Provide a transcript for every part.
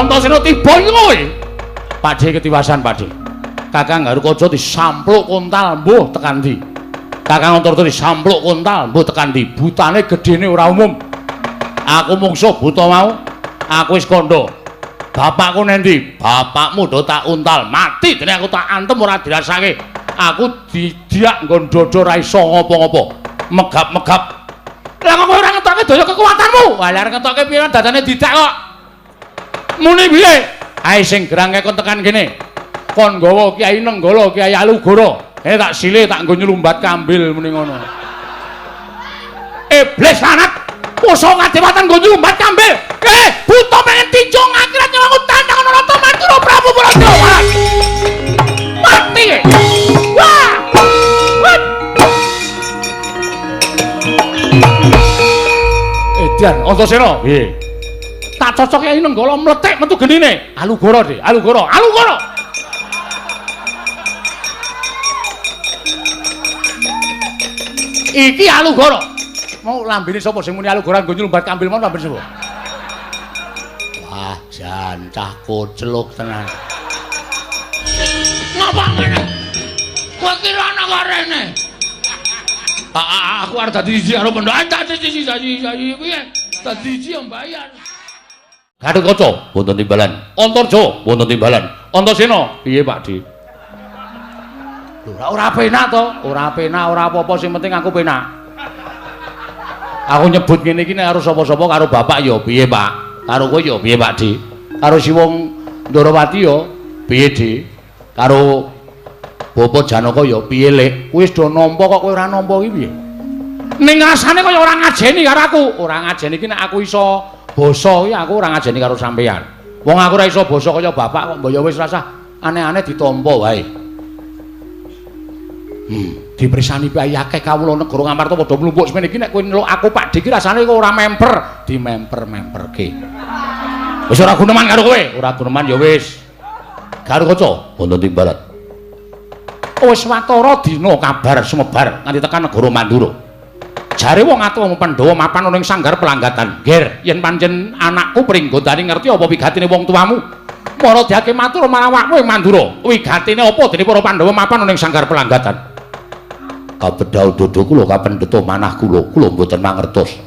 Antasena tiba iki kowe. Pakde ketiwasan, Pakde. Kakang Garukaca disampluk kontal mbuh tekan ndi. Kakang Antarja disampluk kontal mbuh tekan ndi. Butane gedene ora umum. Aku mungsuh buta mau. Aku wis kandha. Bapakku nendi? Bapakmu do tak untal mati dene aku tak antem ora dirasake. Aku didiak nggon dada ora iso ngopo-ngopo. Megap-megap. Lah kok kowe ora ngetokke daya kekuatanmu? Wah, lah ngetokke piye dadane didak kok. Muni piye? Ae sing gerang kon tekan kene. Kon nggawa Kyai Nenggala, Kyai Alugoro. Tak sile tak nggo nyelumbat kambil muni ngono. Iblis lanat. Poso kadewatan nggo nyelumbat kambil. Buta pengen tinju akhirat nyawaku tandang ana Rata Mandura Prabu Baladewa. Mati. Wah. Edan Antasena. Piye? Tak cocok Kyai Nenggala mlethik metu genine. Alugoro, Dik. Alugoro. Alugoro. Iki Alugoro. Mau lambene sapa sing muni Alugoro nggo nyelumbat kambil mau lambene sapa? Wah, jan cah koceluk tenan. Ngapa ngene? Kowe ki ana kok rene. Aku arep dadi siji karo pendokan dadi siji dadi siji piye? Dadi siji yo mbayar. Gathotkaca wonten timbalan. Antarja wonten timbalan. Antasena piye Pak Di? Lho, ora penak to? Ora penak, ora apa-apa sing penting aku penak. Aku nyebut ngene iki nek karo sapa-sapa karo bapak ya piye Pak? Karo kowe ya piye Pak Di? Karo si wong Ndorowati ya piye Di? Karo Bapak Janaka ya piye Lek? Kowe wis do nampa kok kowe ora nampa iki piye? Ning rasane kaya ora ngajeni karo aku. Ora ngajeni iki nek aku iso basa iki aku ora ngajeni karo sampeyan. Wong aku ora iso basa kaya bapak kok mbok ya wis rasah aneh-aneh ditampa wae. Dipersani piye akeh kawula negara Ngamarta padha mlumpuk semene iki nek kowe ngeluk aku Pak Di iki rasane kok ora memper, dimemper-memperke. Wis ora guneman karo kowe, ora guneman ya wis. Garukaca wonten timbalan. Wis watara dina kabar sumebar nganti tekan negara Mandura. Jare wong atuwa Pandhawa mapan ana ing sanggar pelanggatan. Ger, yen pancen anakku Pringgondani ngerti apa wigatine wong tuamu? Mara diake matur marang awakmu ing Mandura. Wigatine apa dene para Pandhawa mapan ana ing sanggar pelanggatan? Kabedhau dodo kula kapendheta manah kula, kula mboten mangertos.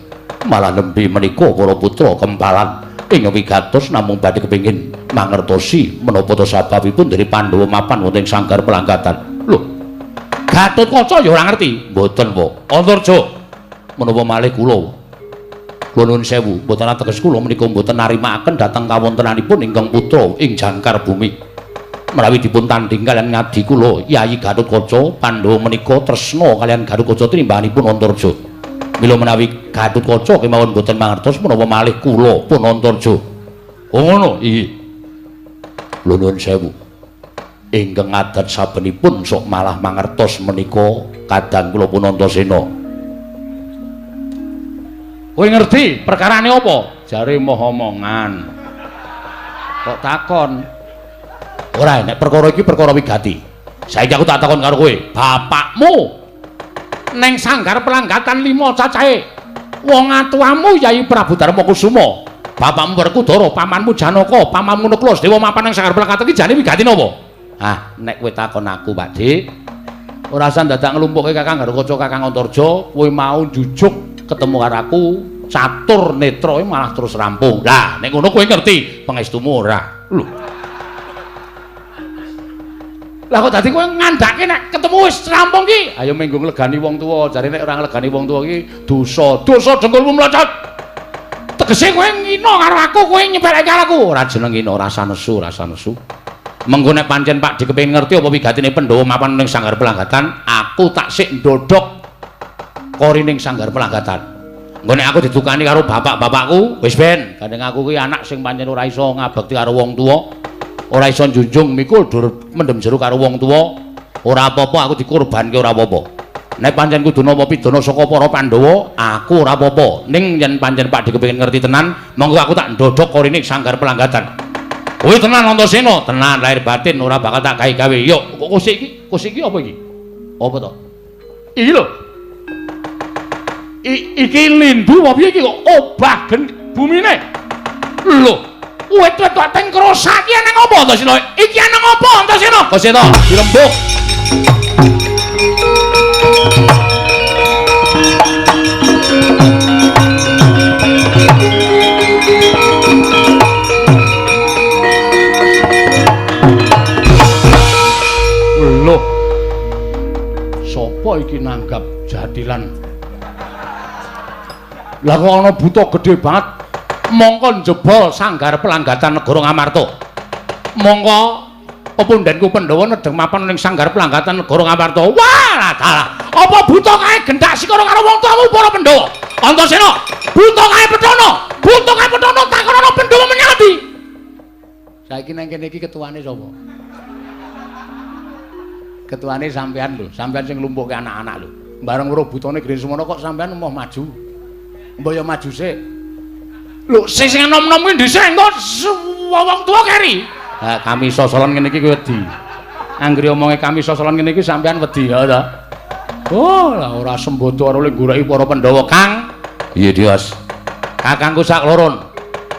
Malah nembe menika para putra kempalan ing wigatos namung badhe kepengin mangertosi menapa ta sababipun dene Pandhawa mapan wonten ing sanggar pelanggatan. Lho, Gathotkaca ya ora ngerti. Mboten, Pak. Antarja menapa malih kula. Kula nuwun sewu, mboten ateges kula menika mboten narimakaken dhateng kawontenanipun ingkang putra ing jangkar bumi. Menawi dipun tandhing kaliyan ngadi kula Yayi Gathotkaca, Pandhawa menika tresna kaliyan Gathotkaca tinimbanganipun Antarja. Mila menawi Gathotkaca kemawon mboten mangertos menapa malih kula pun Antarja. Oh ngono, iya. Kula nuwun sewu. Ingkang adat sabenipun sok malah mangertos menika kadang kula pun Antasena. Kowe ngerti perkarane apa? Jare moh omongan. Kok takon? Ora, nek perkara iki perkara wigati. Saiki aku tak takon karo kowe, bapakmu neng sanggar pelanggatan 5 cacahe. Wong atuamu Yayi Prabu Darma Kusuma, bapakmu Werkudara, pamanmu Janaka, pamanmu Nakula Sadewa mapan nang sanggar pelanggatan iki jane wigati napa? Ah, nek kowe takon aku, Pak Dik, ora usah dadak nglumpukke Kakang Garukaca, Kakang Antarja, kowe mau njujuk ketemu karo aku, catur netra malah terus rampung. Lah, nek ngono kowe ngerti pangestumu ora? Lho. Lah kok dadi kowe ngandhake nek ketemu wis rampung ki? Ayo menggo nglegani wong tuwa, jare nek ora nglegani wong tuwa ki dosa. Dosa dengkulmu mlocot. Tegese kowe ngina karo aku, kowe nyepeleke karo aku. Ora jeneng ngina, rasa nesu, rasa nesu. Mengko nek pancen Pak Dik kepengin ngerti apa wigatine Pandhawa mapan ning sanggar pelanggatan, aku tak sik ndodhok kori ning sanggar pelanggatan. Engko nek aku didukani karo bapak-bapakku, wis ben, gandeng aku kuwi anak sing pancen ora iso ngabekti karo wong tuwa, ora iso njunjung mikul dur mendem jero karo wong tuwa, ora apa-apa aku dikorbanke ora apa-apa. Nek pancen kudu nampa pidana saka para Pandhawa, aku ora apa-apa. Ning yen pancen Pak Dik kepengin ngerti tenan, monggo aku tak ndodhok kori ning sanggar pelanggatan. Kuwi tenan Antasena, tenan lahir batin ora bakal tak gawe-gawe. Yo, kok kosik iki? Kosik iki apa iki? Apa to? Iki lho. Iki lindu apa piye iki kok obah bumine? Lho. Wit-wit kok teng krosak iki ana apa Antasena? Iki ana apa Antasena? Antasena dirembuk. Loh. Sopo iki nanggap jathilan? Lah kok ana buta gedhe banget. Mongko njebol sanggar pelanggatan negara Ngamarta. Mongko pepundhenku Pandhawa nedheng mapan ning sanggar pelanggatan negara Ngamarta. Wah, dalah. Apa buta kae gendak sikara karo wong tuamu para Pandhawa? Antasena, buta kae Petana. Buta kae Petana takonono Pandhawa menyang endi? Saiki nang kene iki ketuane sapa? Ketuane sampean lho, sampean sing nglumpukke anak-anak lho. Bareng weruh butane Geni Sumana kok sampean emoh maju. Mbok ya maju sik. Lho, sing enom-enom kuwi dhisik engko wong tuwa keri. Ha, kami sosolan ngene iki kuwi wedi. Anggere omonge kami sosolan ngene iki sampean wedi ya ta. Oh, lah ora sembodo karo goleki para Pandhawa, Kang. Iya, Dios. Kakangku sak loron.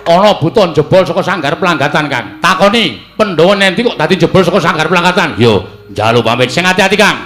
Ana buta njebol saka sanggar pelanggatan, Kang. Takoni, Pandhawa nendi kok dadi njebol saka sanggar pelanggatan? Yo, njaluk pamit sing ati-ati, Kang.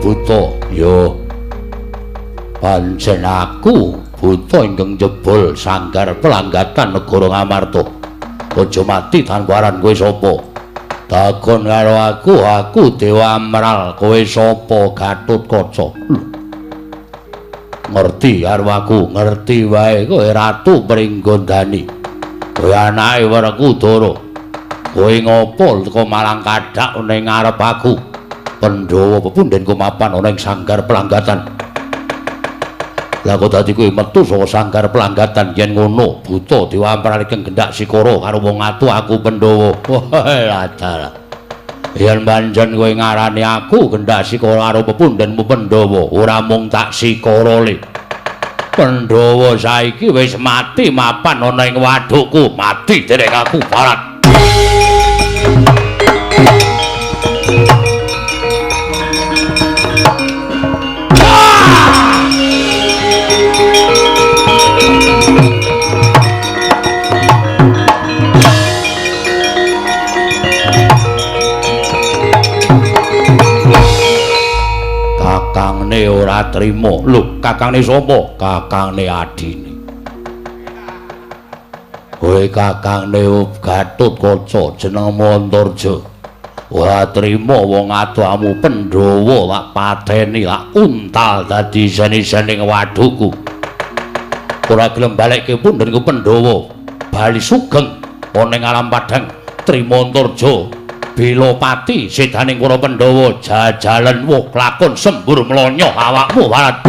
Buta yo pancen aku buta ingkang jebol sanggar pelanggatan negara Ngamarta. Aja mati tanpa aran kowe sapa? Takon karo aku, aku Dewa Amral. Kowe sapa? Gatotkaca. Ngerti karo aku, ngerti wae kowe Ratu Pringgondani. Kowe anake Werkudara. Kowe ngopo teko malang kadhak ning ngarep aku? Pandhawa pepundhenku mapan ana ing sanggar pelanggatan. Lah kok dadi kowe metu saka sanggar pelanggatan yen ngono buta Dewa Amral ingkang gendak sikara karo wong atuh aku Pandhawa. Wah, dalah. Yen pancen kowe ngarani aku gendak sikara karo pepundhenmu Pandhawa, ora mung tak sikara le. Pandhawa saiki wis mati mapan ana ing wadhuku, mati dening aku Barat. Kakangne ora trima. Lho, kakangne sapa? Kakangne adine. Kowe kakangne Gatotkaca jenengmu Antarja. Ora trima wong adohmu Pandhawa lak pateni lak untal dadi isen-isening wadhuku. Ora gelem balekke pundhenku Pandhawa. Bali sugeng ana ing alam padhang trima Antarja. Bilopati sedaning para Pandhawa jajalen wuh lakon sembur mlonyoh awakmu Barat.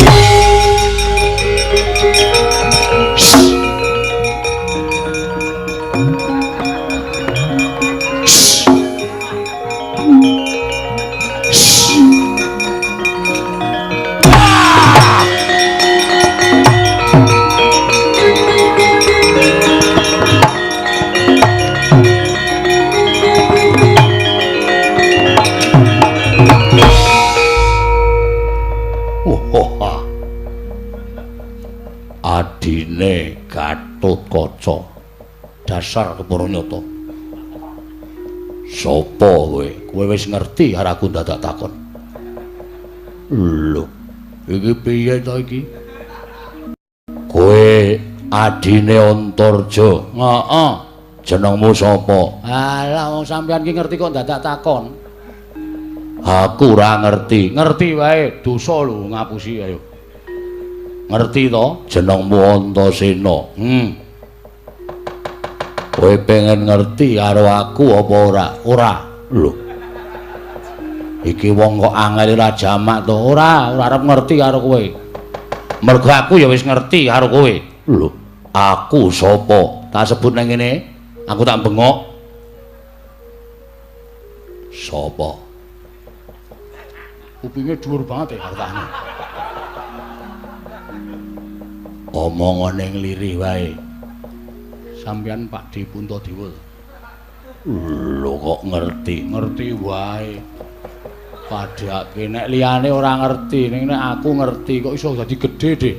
Adine Gatotkaca dasar kepara nyata. Sapa kowe? Kowe wis ngerti karo aku dadak takon. Lho, iki piye to iki? Kowe adine Antarja. Heeh. Jenengmu sapa? Alah wong sampeyan ki ngerti kok dadak takon. Aku ora ngerti. Ngerti wae, dosa lho ngapusi ayo. Ngerti to jenengmu Antasena? Kowe pengen ngerti karo aku apa ora? Ora. Lho. Iki wong kok angel ora jamak to? Ora, ora arep ngerti karo kowe. Mergo aku ya wis ngerti karo kowe. Lho, aku sapa? Tak sebut nang kene, aku tak bengok. Sapa? Kupinge dhuwur banget ya hartane. Omongane nglirih wae. Sampeyan Pak D Puntadewa. Lho kok ngerti? Ngerti wae. Padhake nek liyane ora ngerti, ning nek aku ngerti kok iso dadi gedhe, Dik.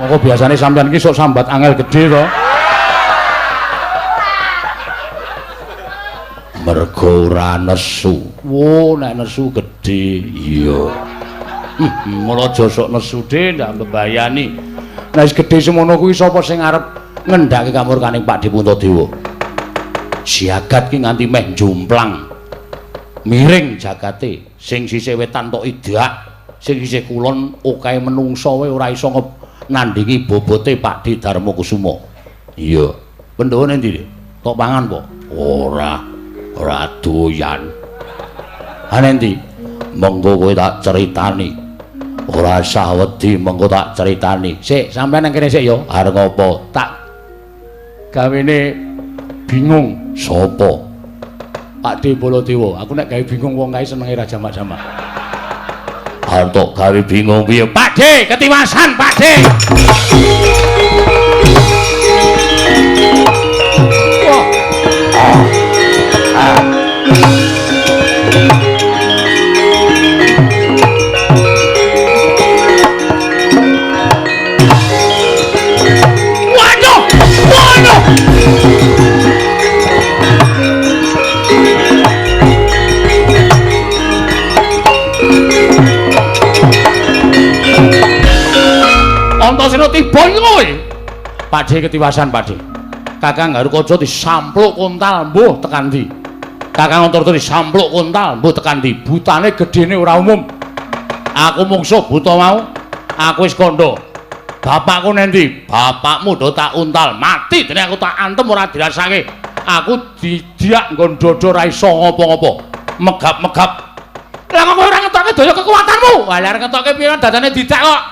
Monggo biasane sampeyan iki sok sambat angel gedhe to. Mergo ora nesu. Wo, nek nesu gedhe. Iya. Mula aja sok nesu, Dik, ndak mbebayani. Nek wis gedhe semono kuwi sapa sing arep ngendhake kamurkaning Pak D Puntadewa? Jagat ki nganti meh jomplang. Miring jagate, sing sisih wetan tok idak, sing sisih kulon okahe menungsa wae ora iso nandhingi bobote Pak D Darmakusuma. Iya. Pendawa endi, Dik? Tok pangan po? Ora. Ora doyan. Ha endi? Mengko kowe tak critani. Ora usah wedi, mengko tak critani. Sik, sampeyan nang kene sik ya. Arep ngopo? Tak gawene bingung. Sopo? Pak D Baladewa. Aku nek gawe bingung wong kae senenge ra jamak-jamak. Arep tok gawe bingung piye? Pak D, ketiwasan Pak D. Wah. Waduh! Waduh! Antasena tiba iki kowe. Pak D ketiwasan Pak D. Kakang Garukaca disampluk kontal mbuh tekan ndi. Kakang Antarja disampluk kontal mbuh tekan ndi. Butane gedene ora umum. Aku mungsuh buta mau. Aku wis kandha. Bapakku nendi? Bapakmu do tak untal mati dene aku tak antem ora dirasake. Aku didiak nggon dada ora iso ngopo-ngopo. Megap-megap. Lah kok kowe ora ngetokke daya kekuatanmu? Wah, lah arep ngetokke piye dadane didak kok.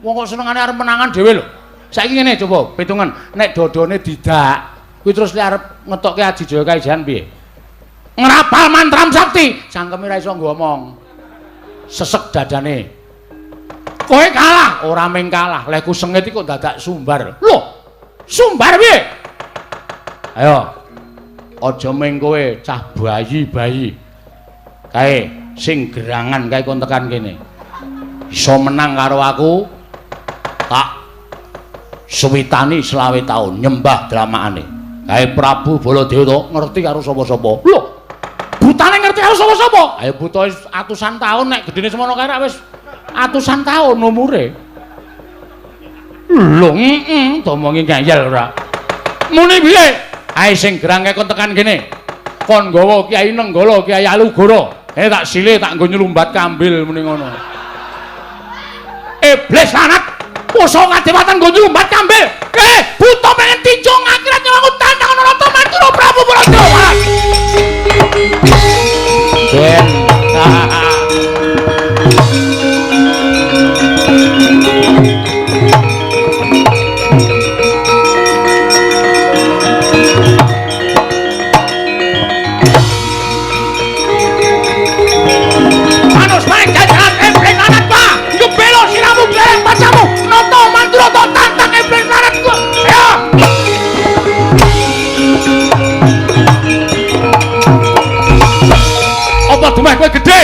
Wong kok senengane arep menangan dhewe lho. Saiki ngene coba pitungan, nek dodone didak, kuwi terus lek arep ngetokke Aji Jaya Kaijan piye? Ngrapal mantram sakti, cangkeme ora iso ngomong. Sesek dadane. Kowe kalah, ora mung kalah, lehku sengit iki kok dadak sumbar. Lho, sumbar piye? Ayo. Aja mung kowe cah bayi-bayi. Kae sing gerangan kae kon tekan kene. Iso menang karo aku. Tak suwitani 25 taun nyembah dramakane. Kae Prabu Baladewa to ngerti karo sapa-sapa. Lho, butane ngerti karo sapa-sapa? Ayo buta wis atusan taun nek gedene semono kae wis atusan taun umure. Lho, heeh, domongi ngeyel ora. Muni piye? Ae sing gerang kae kon tekan kene. Kon nggawa Kyai Nenggala, Kyai Alugoro. Tak silih tak nggo nyelumbat kambil muni ngono. Iblis lanat. Poso kadewatan nggo nyumbat kambil. Buta pengen tinjung akhirat nyawaku tantang Nata Mandura Prabu Baladewa. Ben. Manus maring jajaran iblis lanat, Pak. Ngebelo siramu glereng pacamu. Nata Mandura tantang iblis lanat ku. Ayo. Apa dumeh kowe gedhe?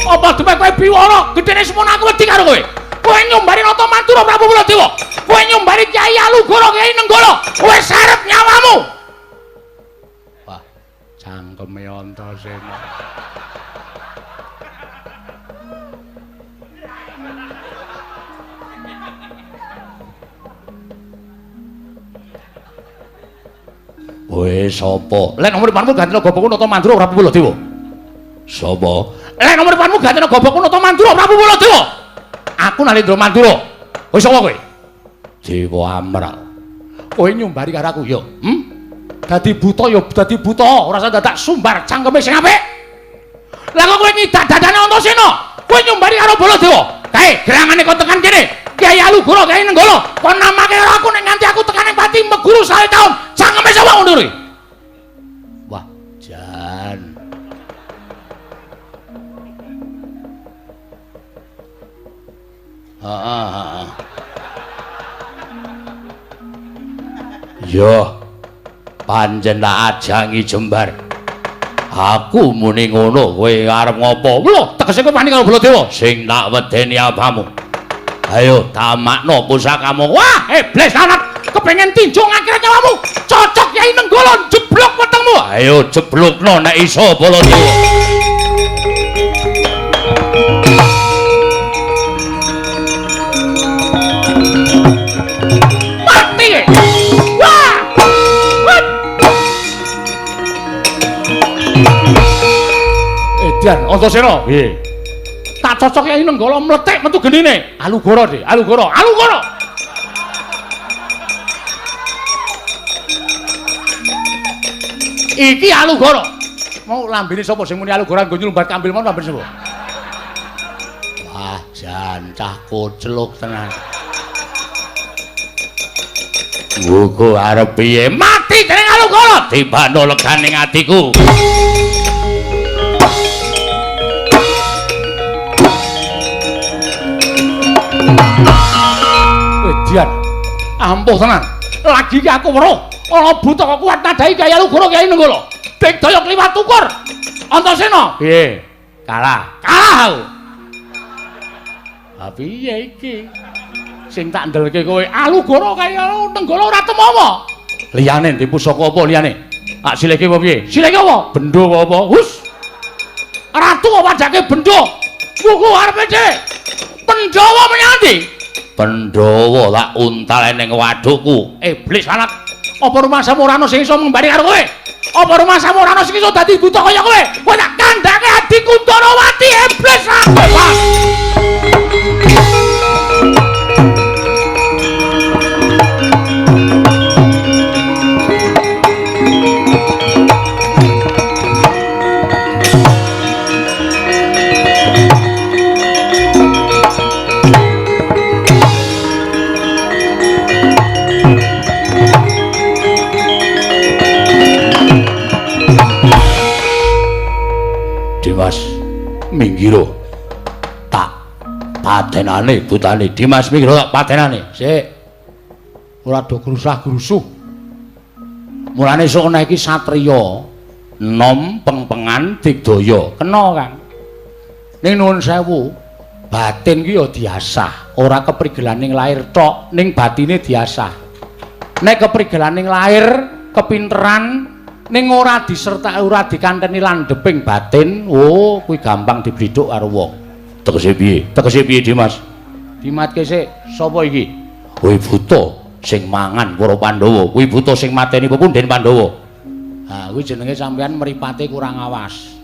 Apa dumeh kowe biwara? Gedene semono aku wedi karo kowe. Kowe nyumbari Nata Mandura Prabu Baladewa. Kowe nyumbari Kyai Alugoro, Kyai Nenggala. Kowe sarep nyawamu. Wah, cangkeme Antasena. Kowe sapa? Lek nomor imanmu ganti gopoku Nata Mandura Prabu Baladewa. Sapa? Lek nomor depanmu gantena gobokku Nata Mandura Prabu Baladewa. Aku Nalendra Mandura. Kowe sapa kowe? Dewa Amral. Kowe nyumbari karo aku ya? Hmm? Dadi buta ya dadi buta, ora usah dadak sumbar cangkeme sing apik. Lah kok kowe ngidak dadane Antasena? Kowe nyumbari karo Baladewa. Kae gerangane kon tekan kene. Kyai Alugoro, Kyai Nenggala, kon namake karo aku nek nganti aku tekan ning pati meguru sale taun. Cangkeme sapa ngono kuwi? Wah, jan. Heeh, heeh. Yo. Pancen tak ajangi jembar. Aku muni ngono, kowe arep ngopo? Lho, tegese kowe wani karo Baladewa? Sing tak wedeni apamu? Ayo tamakno pusakamu. Wah, iblis lanat, kepengen tinju ngakhirat nyawamu. Cocok Kyai Nenggala jeblok wetengmu. Ayo jeblokno nek iso Baladewa. Mati. Wah. Edan Antasena. Piye? Tak cocok Kyai Nenggala mlethek metu genine. Alugoro, Dik. Alugoro. Alugoro. Iki Alugoro. Mau lambene sapa sing muni Alugoro nggo nyumbat kambil mau lambene sapa? Wah, jan cah kocluk tenan. Nggo arep piye? Mati dening Alugoro. Tibano legane atiku. Edian, ampuh tenan. Lagi iki aku weruh ana buta kok kuat nadhahi Kyai Alugoro Kyai Nenggala. Digdaya kliwat ukur. Antasena. Piye? Kalah. Kalah aku. Ha piye iki? Sing tak ndelke kowe Alugoro Kyai Nenggala ora temowo. Liyane ndi pusaka apa liyane? Tak silihke apa piye? Silihke apa? Bendo apa apa? Hus. Ratu kok wajake bendo. Kuku arepe dhewe. Pandhawa menyang ndi? Pandhawa tak untal ning wadukku. Iblis lanat. Apa rumasamu ora ana sing iso ngembari karo kowe? Apa rumasamu ora ana sing iso dadi buta kaya kowe? Kowe tak kandhake Adi Kuntarawati iblis lanat. Dimas minggiro tak patenane butane. Dimas minggiro tak patenane. Sik. Ora do grusah-grusuh. Mulane sok ana iki satriya nom pengpengan digdaya. Kena, Kang. Ning nuwun sewu, batin ki ya diasah, ora keprigelaning lahir tok, ning batine diasah. Nek keprigelaning lahir, kepinteran ning ora disertai ora dikanteni landheping batin, oh kuwi gampang diblidhuk karo wong. Tegese piye? Tegese piye, Dimas? Dimatke sik, sapa iki? Kuwi buta sing mangan para Pandhawa, kuwi buta sing mateni pepundhen Pandhawa. Ha, kuwi jenenge sampean mripate kurang awas.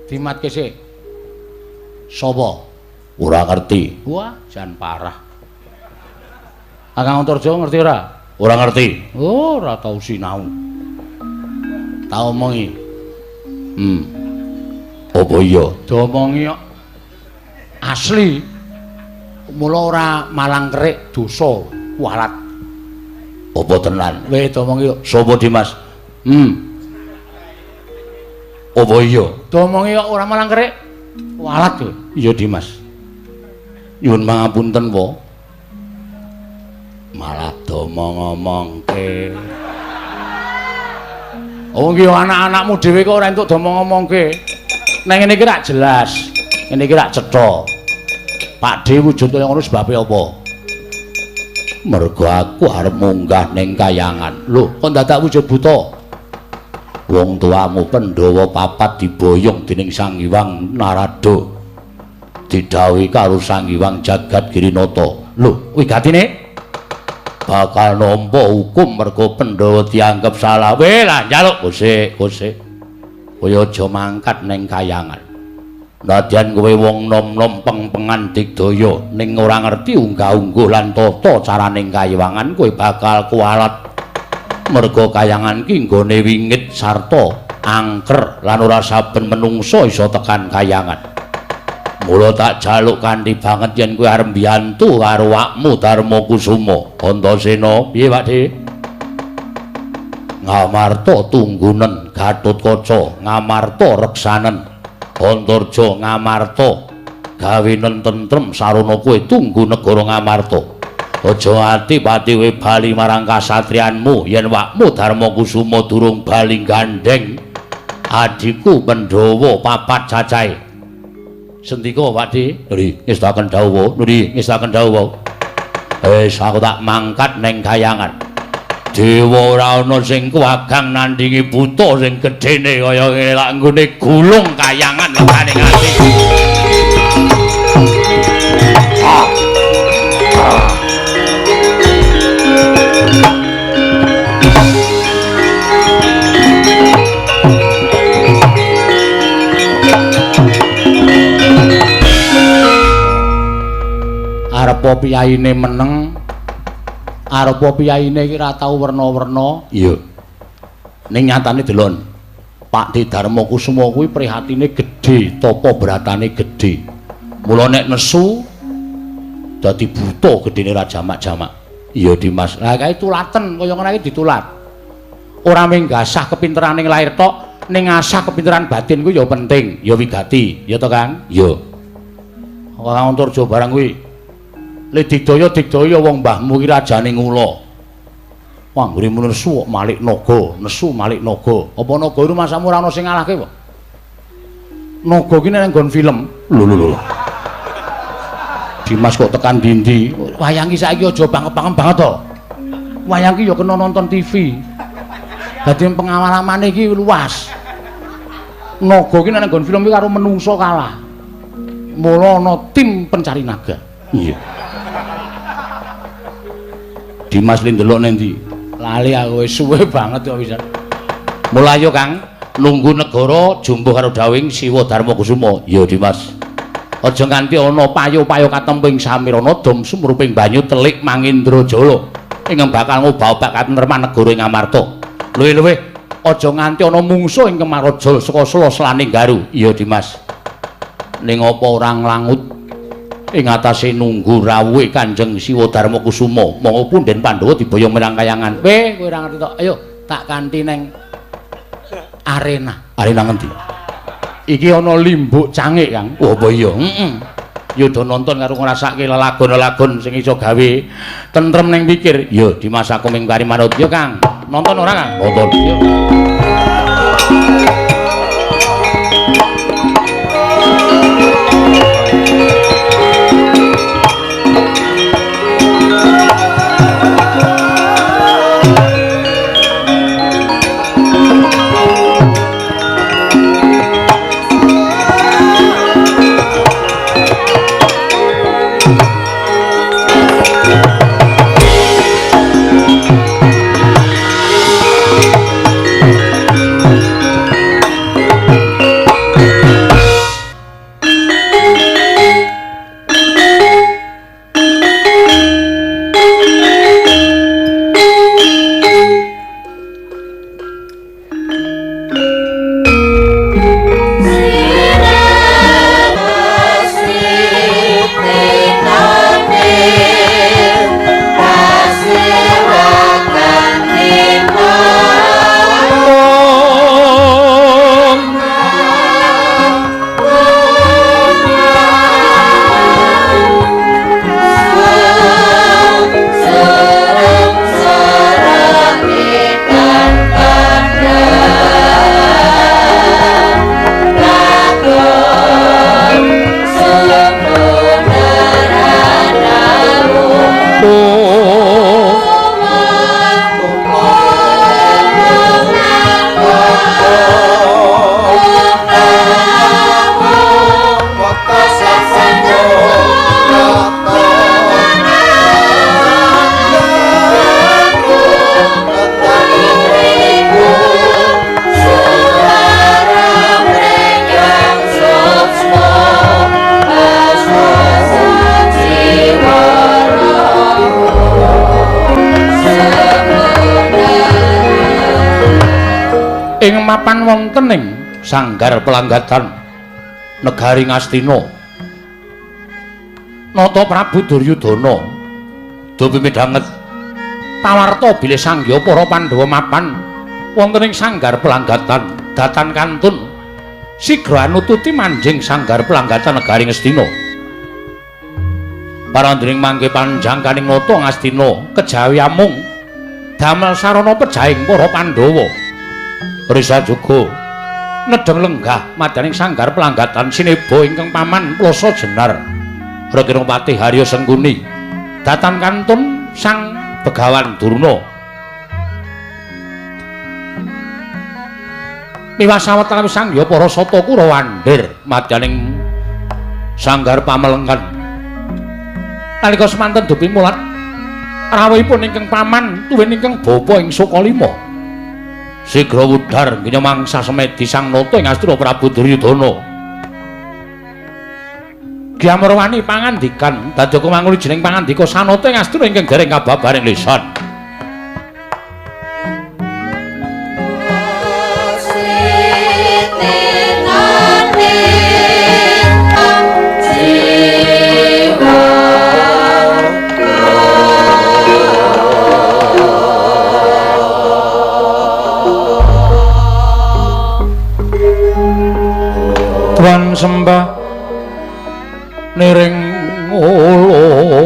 Dimatke sik. Sapa? Ora ngerti. Wah, jan parah. Kakang Antarja ngerti ora? Ora ngerti. Oh, ora tau sinau. Tak omongi. Apa iya? Diomongi kok. Asli. Mula ora malang kerik dosa kualat. Apa tenan? Weh diomongi kok. Sapa Dimas? Apa iya? Diomongi kok ora malang kerik kualat kowe. Iya Dimas. Nyuwun pangapunten wa. Malah domong-omongke. Oh iki anak-anakmu dhewe kok ora entuk domong-omongke. Nang ngene iki rak jelas. Ngene iki rak cetha. Pak D wujud kaya ngono sebabe apa? Mergo aku arep munggah ning kayangan. Lho, kok dadak wujud buta? Wong tuamu Pandhawa papat diboyong dening Sang Hyang Narada. Didhawuhi karo Sang Hyang Jagat Girinata. Lho, kuwi gatine? Bakal nampa hukum mergo Pandhawa dianggep salah. Weh lah njaluk kosek kosek. Kowe aja mangkat ning kayangan. Nadyan kowe wong nom-nom peng-pengan digdaya ning ora ngerti unggah-ungguh lan tata caraning kayangan kowe bakal kualat. Merga kayangan ki nggone wingit sarta angker lan ora saben menungsa iso tekan kayangan. Mula tak jaluk kanthi banget yen kowe arep mbiyantu karo awakmu Darma Kusuma. Antasena, piye Pak De? Ngamarta tunggunen Gatotkaca, Ngamarta reksanen Antarja, Ngamarta gawenen tentrem sarana kowe tunggu negara Ngamarta. Aja ati-pati kowe bali marang kasatriyanmu yen wakmu Darma Kusuma durung bali gandheng adhiku Pandhawa papat cacahe. Sendika Pak De? Nuri ngestaken dawuh, nuri ngestaken dawuh. Wis aku tak mangkat ning kayangan. Dewa ora ana sing kuwagang nandingi buta sing gedene kaya ngene lak nggone gulung kayangan legane ati. Arepa piyaine meneng, arepa piyaine iki ora tau werna-werna. Iya. Ning nyatane delon, Pak De Darma Kusuma kuwi prihatine gedhe, tapa bratane gedhe. Mula nek nesu dadi buta gedene ra jamak-jamak. Iya Dimas. Lah kae tulaten kaya ngene iki ditulat. Ora mung gasah kepinteraning lahir tok, ning ngasah kepinteran batin kuwi ya penting, ya wigati. Ya to, Kang? Iya. Ora Antarja barang kuwi. Le digdaya digdaya wong mbahmu ki rajane ngula. Anggere nesu kok malik naga, nesu malik naga. Apa naga iku masamu ora ana sing ngalahke apa? Naga ki nek nggon film. Lho lho lho. Dimas kok tekan dindi. Wayang ki saiki aja banget-banget banget to. Wayang ki ya kena nonton TV. Dadi pengalamane iki luas. Naga ki nek nggon film ki karo menungso kalah. Mula ana tim pencari naga. Iya. Dimas li ndelok ning ndi? Lali aku wis suwe banget kok bisa. Mula ayo Kang, nunggu negara jumbuh karo dawing Siwa Darma Kusuma. Ya Dimas. Aja nganti ana payo-payo katemping samirana dom sumruping banyu telik mangindra jala ingkang bakal ngobah-obah katentreman negara ing Amarta. Luwih-luwih aja nganti ana mungsuh ing Kemaraja saka sela-selaning Garu. Iya Dimas. Ning apa ora nglangut ing atase nunggu rawuhe Kanjeng Siwa Darma Kusuma, monggo punden Pandhawa diboyong menyang kayangan. Kowe kowe ora ngerti tok. Ayo tak kanthi neng arena. Arena ngendi? Iki ana limbuk cangik, Kang. Oh, apa iya? Heeh. Ya do nonton karo ngrasake lelagon-lelagon sing iso gawe tentrem ning pikir. Ya Dimas aku ming kari manut. Yo Kang, nonton ora Kang? Nonton. Yo. Ing mapan wonten ing sanggar pelanggatan negari Ngastina. Nata Prabu Duryudana dupi midhanget pawarta bilih sangya para Pandhawa mapan wonten ing sanggar pelanggatan datan kantun sigra anututi manjing sanggar pelanggatan negari Ngastina. Parandring mangke panjangkaning nata Ngastina kejawi amung damel sarana pejahing para Pandhawa. Risa juga nedheng lenggah madyaning sanggar pelanggatan sineba ingkang paman Plasa Jenar Reginong Patih Harya Sengkuni datan kantun Sang Begawan Durna. Miwah sawetawis sangya para sata Kurawa andhir madyaning sanggar pamelengkan. Nalika semanten dupi mulat rawuhipun ingkang paman tuwin ingkang bapa ing Sukalima. Sigra wudar nginya mangsa semedi sang nata ing Astina Prabu Duryudana. Ki Amrawani pangandikan dadi kumanguli jeneng pangandika sanata ing Astina ingkang dereng kababaring lisan. Tuan sembah niring ulun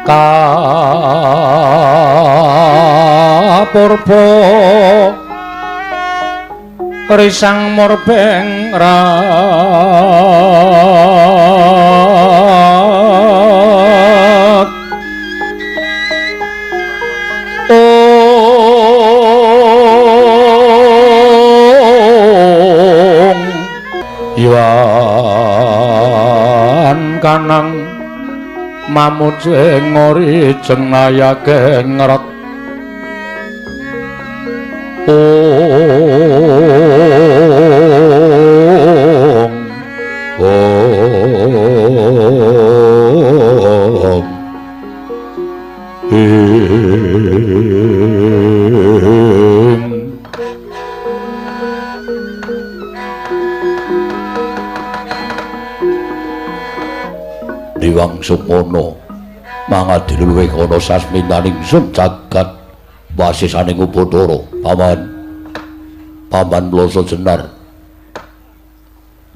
kapurba risang murbeng rat Iwan kanang mamucing ngori jengayake ngret ong ong ing. Diwang Sukmono mangadil luwih ana sasmitaning sun jagat wasisaning Upacara. Paman, Paman Plasa Jenar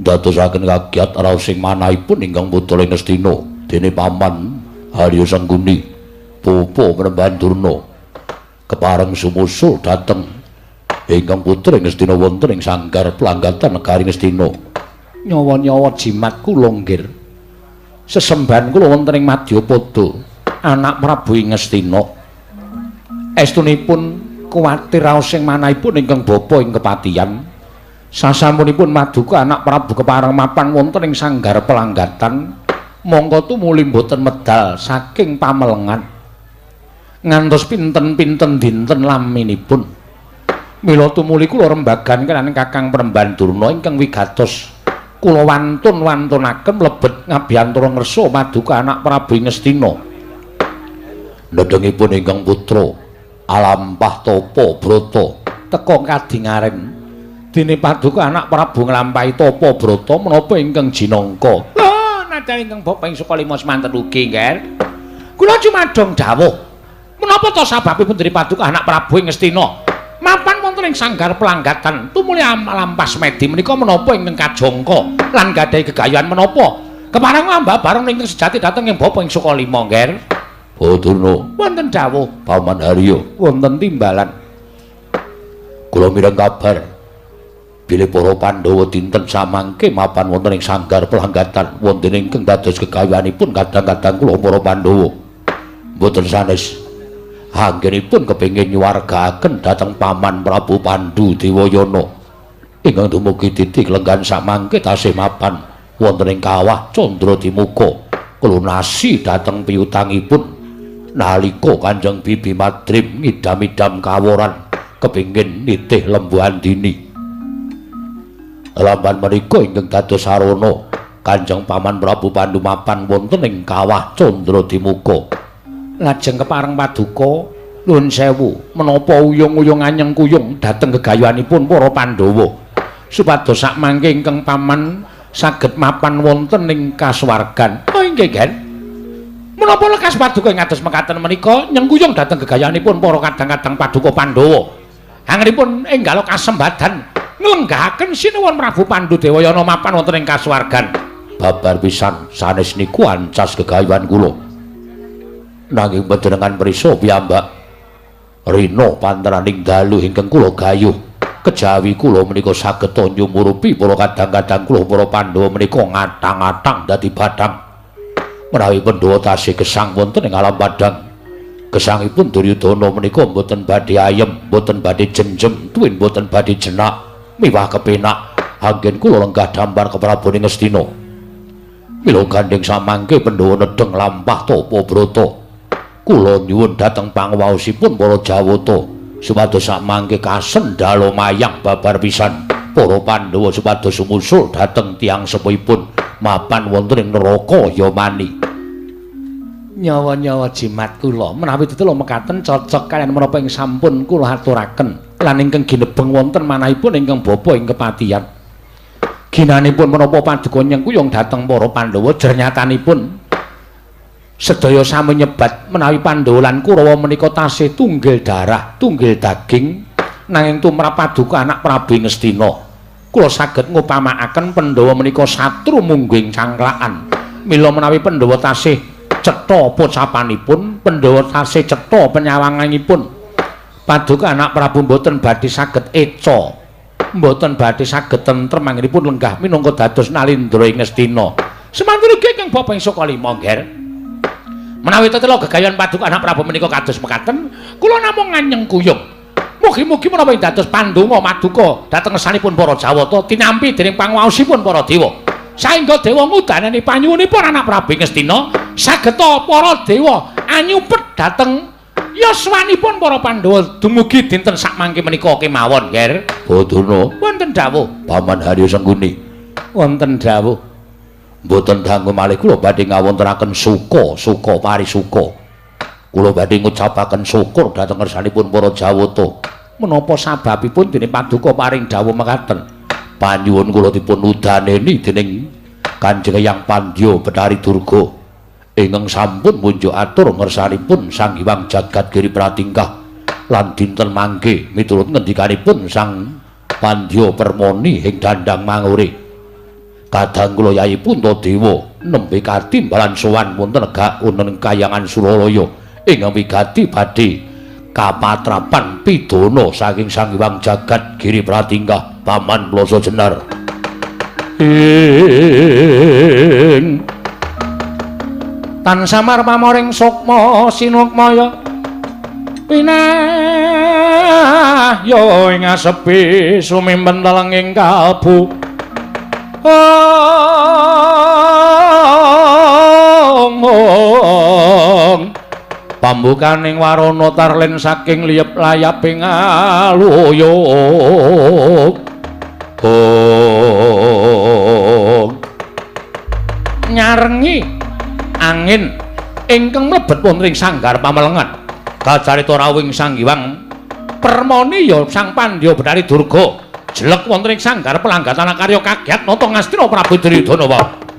ndadosaken kagiat raos sing manahipun ingkang putra ing Ngastina dene Paman Harya Sengkuni pupu Panembahan Durna kepareng sumusul dhateng ingkang putra ing Ngastina wonten ing sanggar pelanggatan negari Ngastina. Nyawa-nyawa jimat kula nggir. Sesembahan kula wonten ing Madyapada anak Prabu ing Ngastina. Estunipun kuwatir raos sing manahipun ingkang bapa ing kepatihan. Sasampunipun maduka anak Prabu kepareng mapan wonten ing sanggar pelanggatan, mongko tumuli mboten medal saking pamelengan. Ngantos pinten-pinten dinten laminipun. Mila tumuli kula rembagan kaliyan Kakang Panembahan Durna ingkang wigatos. Kula wantun-wantunaken mlebet ngabiyantara ngersa maduka anak Prabu ing Ngastina. Nedhengipun ingkang putra alampah tapa brata teka kadingaren. Dene paduka anak Prabu nglampahi tapa brata menapa ingkang jinangka. Lho, nadyan ingkang bapa ing Sukalima semanten ugi, Ngger. Kula cumadong dawuh. Menapa ta sababipun dene paduka anak Prabu ing Ngastina mapan wonten ing sanggar pelanggatan tumuli lampas medi menika menapa ingkang kajangka lan gadhahi gegayuhan menapa kepareng lambah bareng ingkang sejati dhateng ing bapa ing Sukalima, Ngger. Durna wonten dawuh Paman Harya wonten timbalan. Kula mireng kabar bilih para Pandhawa dinten samangke mapan wonten ing sanggar pelanggatan wonten ingkang dados gegayuhanipun kadang-kadang kula para Pandhawa mboten sanes anggenipun kepengin nyuwargaaken dhateng Paman Prabu Pandu Dewayana ingkang dumugi titik lenggan samangke tasih mapan wonten ing kawah Candradimuka klunasi dhateng piutangipun nalika Kanjeng Bibi Madrim ngidam-idam kaworan kepengin nitih Lembu Andini. Lamban menika ingkang dados sarana Kanjeng Paman Prabu Pandu mapan wonten ing Kawah Candradimuka. Lajeng kepareng paduka nuwun sewu menapa uyung-uyung anyeng kuyung dhateng gegayuhanipun para Pandhawa supados sakmangke ingkang paman saged mapan wonten ing kasuwargan. Oh inggih, Gen. Menapa lekas paduka ing ados mekaten menika nyengkuyung dhateng gegayuhanipun para kadang-kadang paduka Pandhawa. Anggenipun enggal kasembadan nglenggahaken Sinuwun Prabu Pandu Dewayana mapan wonten ing kasuwargan. Babar pisan sanes niku ancas gegayuhan kula. Nanging panjenengan prisa piyambak rina panteraning dalu ingkang kula gayuh kejawi kula menika saged nyumurupi para kadang-kadang kula para Pandhawa menika ngatang-atang dadi bathang. Menawi Pandhawa tasih gesang wonten ing alam padhang, gesangipun Duryudana menika mboten badhe ayem, mboten badhe jenjem, tuwin mboten badhe jenak miwah kepenak. Anggen kula lenggah dampar keprabon ing Ngastina. Mila gandheng samangke Pandhawa nedheng lampah tapa brata. Kula nyuwun dhateng pangwaosipun para Jawata supados samangke kasendhala mayang babar pisan para Pandhawa supados sumusul dhateng tiyang sepuhipun mapan wonten ing neraka Yamani. Nyawa-nyawa jimat kula menawi tetela mekaten cocok kaliyan menapa ing sampun kula aturaken lan ingkang ginebeng wonten manahipun ingkang bapa ing kepatihan. Ginanipun menapa paduka nyengkuyung dhateng para Pandhawa jernyatanipun sedaya sami nyebat menawi Pandhawa lan Kurawa menika tasih tunggil darah, tunggil daging nanging tumrap paduka anak Prabu Ngastina. Kula saged ngupamakaken Pandhawa menika satru mungging cangklakan. Mila menawi Pandhawa tasih cetha pocapanipun, Pandhawa tasih cetha penyawanganipun, paduka anak Prabu mboten badhe saged eca, mboten badhe saged tentrem anggenipun lenggah minangka dados nalindra ing Ngastina. Semanten ugi ingkang bapa ing Sukalima, Ngger. Menawi tetela gegayuhan paduka anak Prabu menika kados mekaten, kula namung nganyeng kuyung. Mugi-mugi menawi dados pandonga maduka dhateng ngersanipun para Jawata tinampi dening pangwaosipun para dewa. Saengga dewa ngudaneni panyuwunipun anak Prabu Ngastina, sageta para dewa anyupet dhateng yaswanipun para Pandhawa dumugi dinten sakmangke menika kemawon, Nger. Badana wonten dawuh Paman Haryo Sengkuni. Wonten dawuh. Mboten dangu malih kula badhe ngawontenaken suka, suka parisuka. Kula badhe ngucapaken syukur dhateng ngersanipun para Jawata. Menapa sababipun dene paduka paring dawuh mekaten? Panyuwun kula dipun udaneni dening Kanjeng Hyang Pandya Betari Durga ingkang sampun munjuk atur ngersanipun Sang Hyang Jagat Giri Pratingkah lan dinten mangke miturut ngendikanipun Sang Pandya Permoni ing dandang mangure. Kadang kula Yayi Puntadewa nembe katimbalan sowan wonten negak wonten kayangan Suralaya ingkang wigati badhe kapatrapan pidana saking Sang Hyang Jagat Giri Pratingkah Paman Ploso Jenar. Ing tan samar pamoring sukma sinukmaya pinah ya ing asepi sumimpen telenging kalbu. Ong ong pambukaning warana tarlen saking liyep layaping aluyuk. Ong nyarengi angin ingkang mlebet wonten ing sanggar pamelengan. Kacarita rawuhing Sang Hyang Permoni ya Sang Pandya Betari Durga jelek wonten ing sanggar pelanggatana karya kagiat nata Ngastina Prabu Duryudana wae.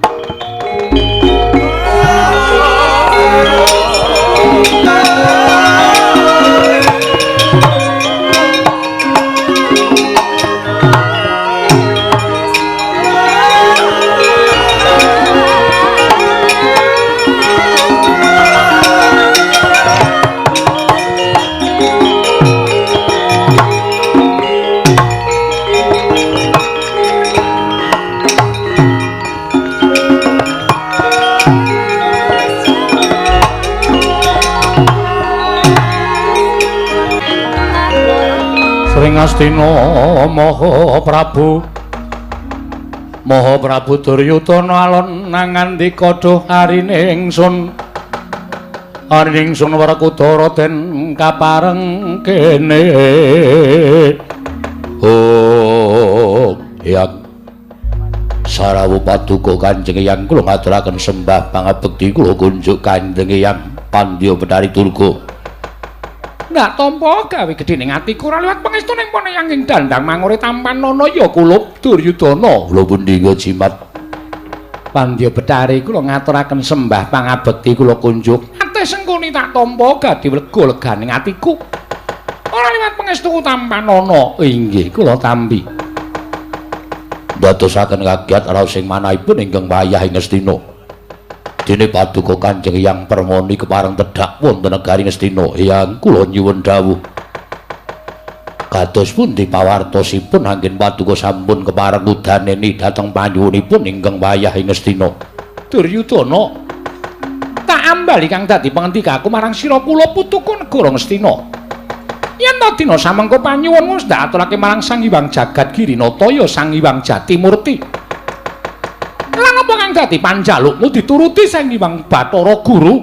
Ngastina Maha Prabu Maha Prabu Duryudana alon nangandika duh arine ingsun arine ingsun Werkudara den kapareng kene. Oh, yang Sarawuh paduka Kanjeng Eyang, kula ngaturaken sembah pangabekti kula kunjuk Kanjeng Eyang Pandya Betari Durga. Ndak tampa gawe gedhe ning atiku ora liwat pangestu ning pone yang ing dandang mangure tampan nono ya kulup Duryudana. Kula pundi jimat Pandya Betari kula ngaturaken sembah pangabekti kula kunjuk. Ate Sengkuni tak tampa gadi lega leganing atiku. Ora liwat pangestuku tampan nono. Inggih kula tampi. Ndadosaken kagiat raos sing manahipun ingkang wayah ing Ngastina. Dene paduka Kanjeng Eyang Permoni kepareng tedhak wonten negari Ngastina. Eyang kula nyuwun dawuh. Kados pundi pawartosipun anggen paduka sampun kepareng udaneni dhateng panyuwunipun ingkang wayah ing Ngastina. Duryudana, tak ambali kang dadi pangandikaku marang sira kula putuku negara Ngastina. Yen ta dina samengko panyuwunmu wis ndak aturake marang Sang Hyang Jagat Girinata ya Sang Hyang Jatimurti. Lan apa kang dadi panjalukmu dituruti Sang Hyang Bathara Guru?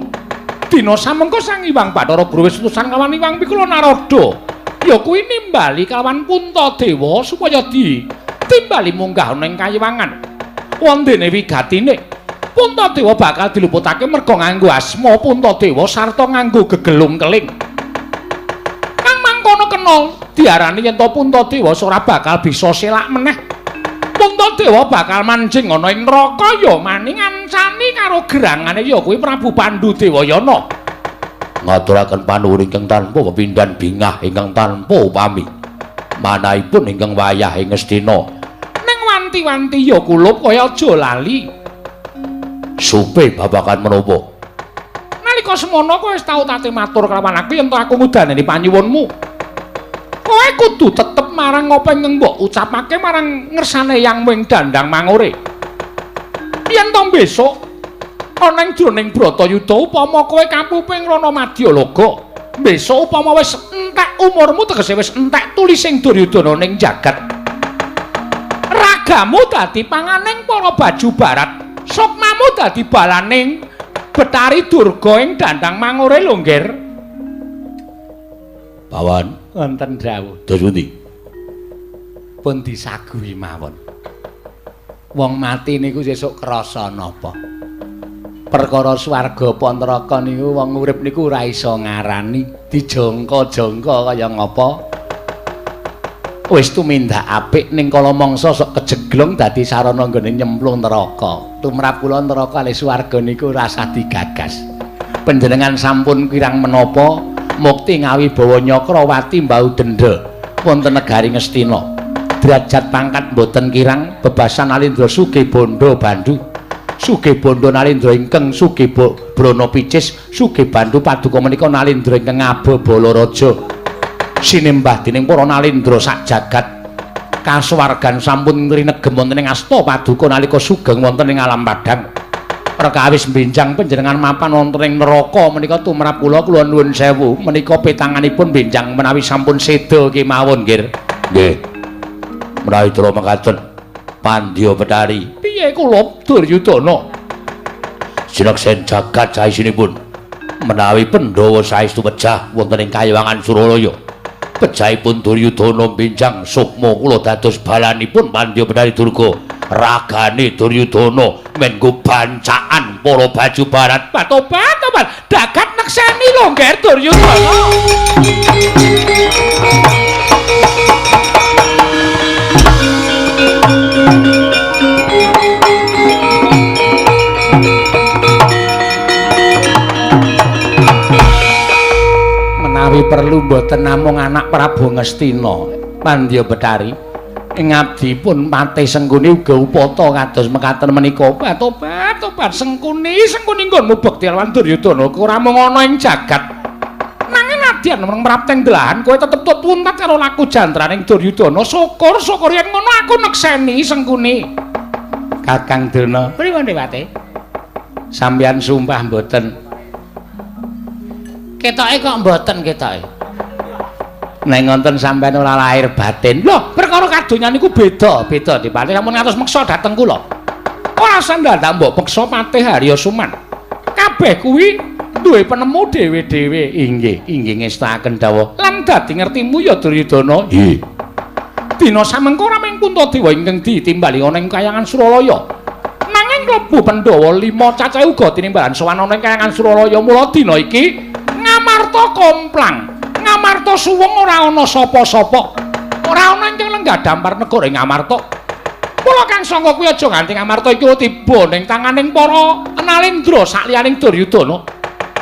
Dina samengko Sang Hyang Bathara Guru wis utusan kawan Hyang Pikula Narada. Ya kuwi nimbali kawan Puntadewa supaya ditimbali munggah ana ing kayiwangan. Wondene wigatine Puntadewa bakal diluputake merga nganggo asma Puntadewa sarta nganggo gegelung keling. Kena diarani yen to Puntadewa ora bakal bisa selak meneh. Puntadewa bakal manjing ana ing neraka ya maning ngancani karo gerangane ya kuwi Prabu Pandu Dewayana. Ngaturaken panuwun ingkang tanpa pepindhan bingah ingkang tanpa upami. Manahipun ingkang wayah ing Ngastina. Ning wanti-wanti ya kulup kaya aja lali. Supe babagan menapa? Nalika semono kowe wis tau tate matur kelawan aku yen to aku ngudaneni panyuwunmu. Kowe kudu tetep marang apa ingkang mbok ucapake marang ngersane Yang wing dandang mangure. Yen to besok ana ing jroning Bratayuda upama kowe kapuping Rana Madyalaga, besok upama wis entek umurmu tegese wis entek tulising Duryudana ning jagat. Ragamu dadi panganing para baju barat, sukmamu dadi balaning Betari Durga ing dandang mangure lho, Ngger. Pawan wonten dawuh. Dos pundi? Pun disaguhi mawon. Wong mati niku sesuk krasa napa? Perkara swarga apa neraka niku wong urip niku ora iso ngarani, dijangka-jangka kaya ngapa. Wis tumindak apik ning kala mangsa sok kejeglong dadi sarana nggone nyemplung neraka. Tumrap kula neraka kalih swarga niku ora usah digagas. Panjenengan sampun kirang menapa mukti ngawibawa Nyakrawati mbau denda wonten negari Ngastina. Derajat pangkat mboten kirang bebasan Nalindra sugih bondo bandu. Sugih bondo Nalindra ingkang sugih brana picis, sugih bandu paduka menika Nalindra ingkang ngaba Balaraja. Sinembah dening para Nalindra sak jagat kasuwargan sampun rinegem wonten ing asta paduka nalika sugeng wonten ing alam padhang. Perkawis benjang panjenengan mapan wonten ing neraka menika tumrap kula kula nuwun sewu menika petanganipun benjang menawi sampun seda kemawon, Nggir. Nggih. Menawi dra mekaten Pandya Betari. Piye kula Duryudana? Sineksen jagat saisinipun menawi Pandhawa saestu pejah wonten ing kayiwangan Suralaya. Pejahipun Duryudana benjang sukma kula dados balanipun Pandya Betari Durga. Ragane Duryudana menggo bancaan para baju barat. Tobat tobat dagat nekseni lho Ngger Duryudana. Menawi perlu mboten namung anak Prabu Ngastina Pandya Betari ing abdi pun patih Sengkuni uga upata kados mekaten menika. Tobat tobat Sengkuni Sengkuni nggonmu bekti lawan Duryudana ora mung ana ing jagat nanging nadyan mreng mrapteng delahan kowe tetep tut puntat karo laku jantraning Duryudana. Syukur syukur yen ngono aku nekseni Sengkuni. Kakang Durna pripun Dewate? Sampeyan sumpah mboten? Ketoke kok mboten ketoke. Nek ngonten sampean ora lahir batin. Lho, perkara kadonyan niku beda, beda dipatih sampun ngantos meksa dhateng kula. Ora usah ndadak mbok peksa Patih Harya Suman. Kabeh kuwi duwe penemu dhewe-dhewe. Inggih, inggih ngestakaken dawuh. Lan dadi ngertimu ya Duryudana. Nggih. Dina samengko ora mung Paman Puntadewa ingkang ditimbali ana ing kayangan Suralaya. Nanging klebu Pandhawa 5 cacahe uga tinimbalan sowan ana ing kayangan Suralaya. Mula dina iki Ngamarta komplang, Ngamarta suwung ora ana sapa-sapa. Ora ana ingkang lenggah dampar negara ing Ngamarta. Mula Kang Sangka kuwi aja nganti Ngamarta iki tiba ning tanganing para Nalendra sakliyaning Duryudana.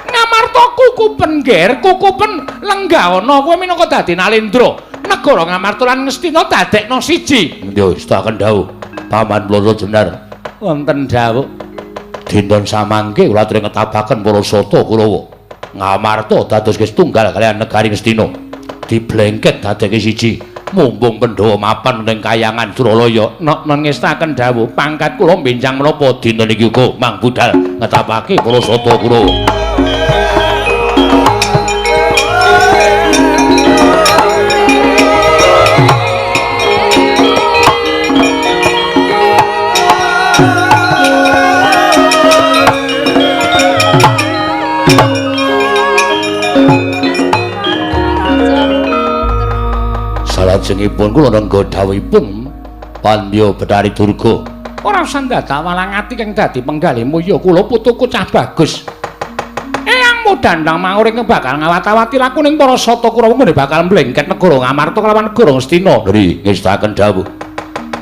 Ngamarta kukupen ger, kukupen lenggah ana kowe minangka dadi Nalendra. Negara Ngamarta lan Ngastina dadekna siji. Nggih, setaken dawuh Paman Blana Jenar. Wonten dawuh. Dinten samangke kula aturi ngetabaken para sata Kurawa. Ngamarta dados setunggal kaliyan negari Ngastina. Diblengket dadekke siji. Mumpung Pandhawa mapan ning kayangan Suralaya, nek ngestaken dawuh pangkat kula benjang menapa dinten iki uga mang budal ngetapake para sata Kurawa. Salajengipun kula nengga dawuhipun Pandya Bathari Durga. Ora usah dadak walang ati kang dadi penggalihmu ya kula putuku cah bagus. Eyangmu dandang mangure bakal ngawat-awati lakuning para sata Kurawa ngene bakal mlengket negara Ngamarta kelawan negara Ngastina. Nggih, ngestaken dawuh.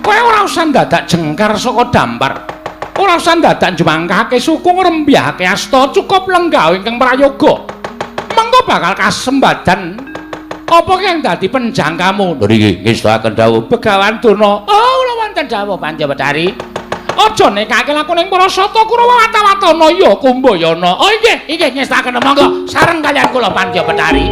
Kowe ora usah dadak jengkar saka dampar. Ora usah dadak njumangkahake suku ngrembyahake asta, cukup lenggah ingkang prayoga. Mengko bakal kasembadan apa kang dadi penjangkamu? Nggih, ngestaken dawuh Begawan Durna. Oh, kula wonten dawuh Pandya Bathari. Aja nekake lakuning para sata Kurawa watawatana ya Kumbayana. Oh inggih, inggih ngestaken monggo sareng kaliyan kula Pandya Bathari.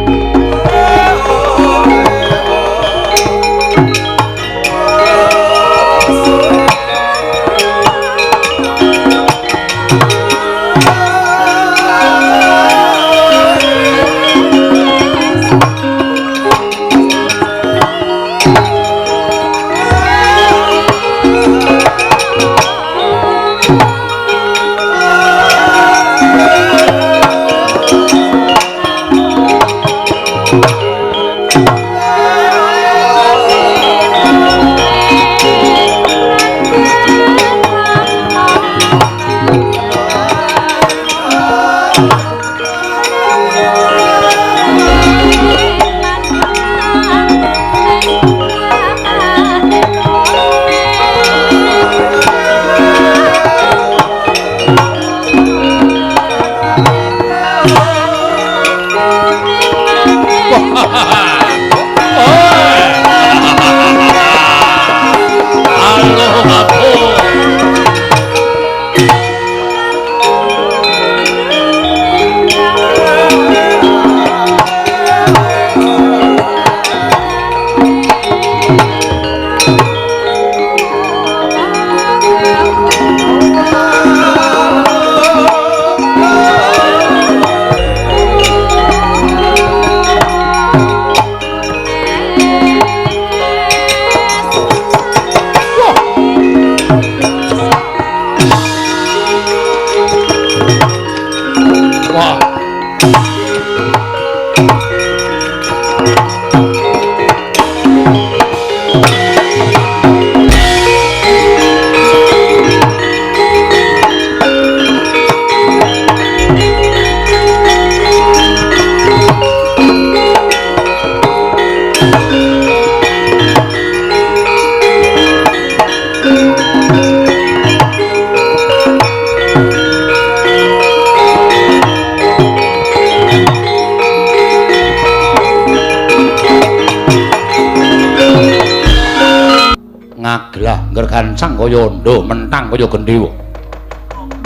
Ngaglah nggergancang kaya andha, mentang kaya gendhewa.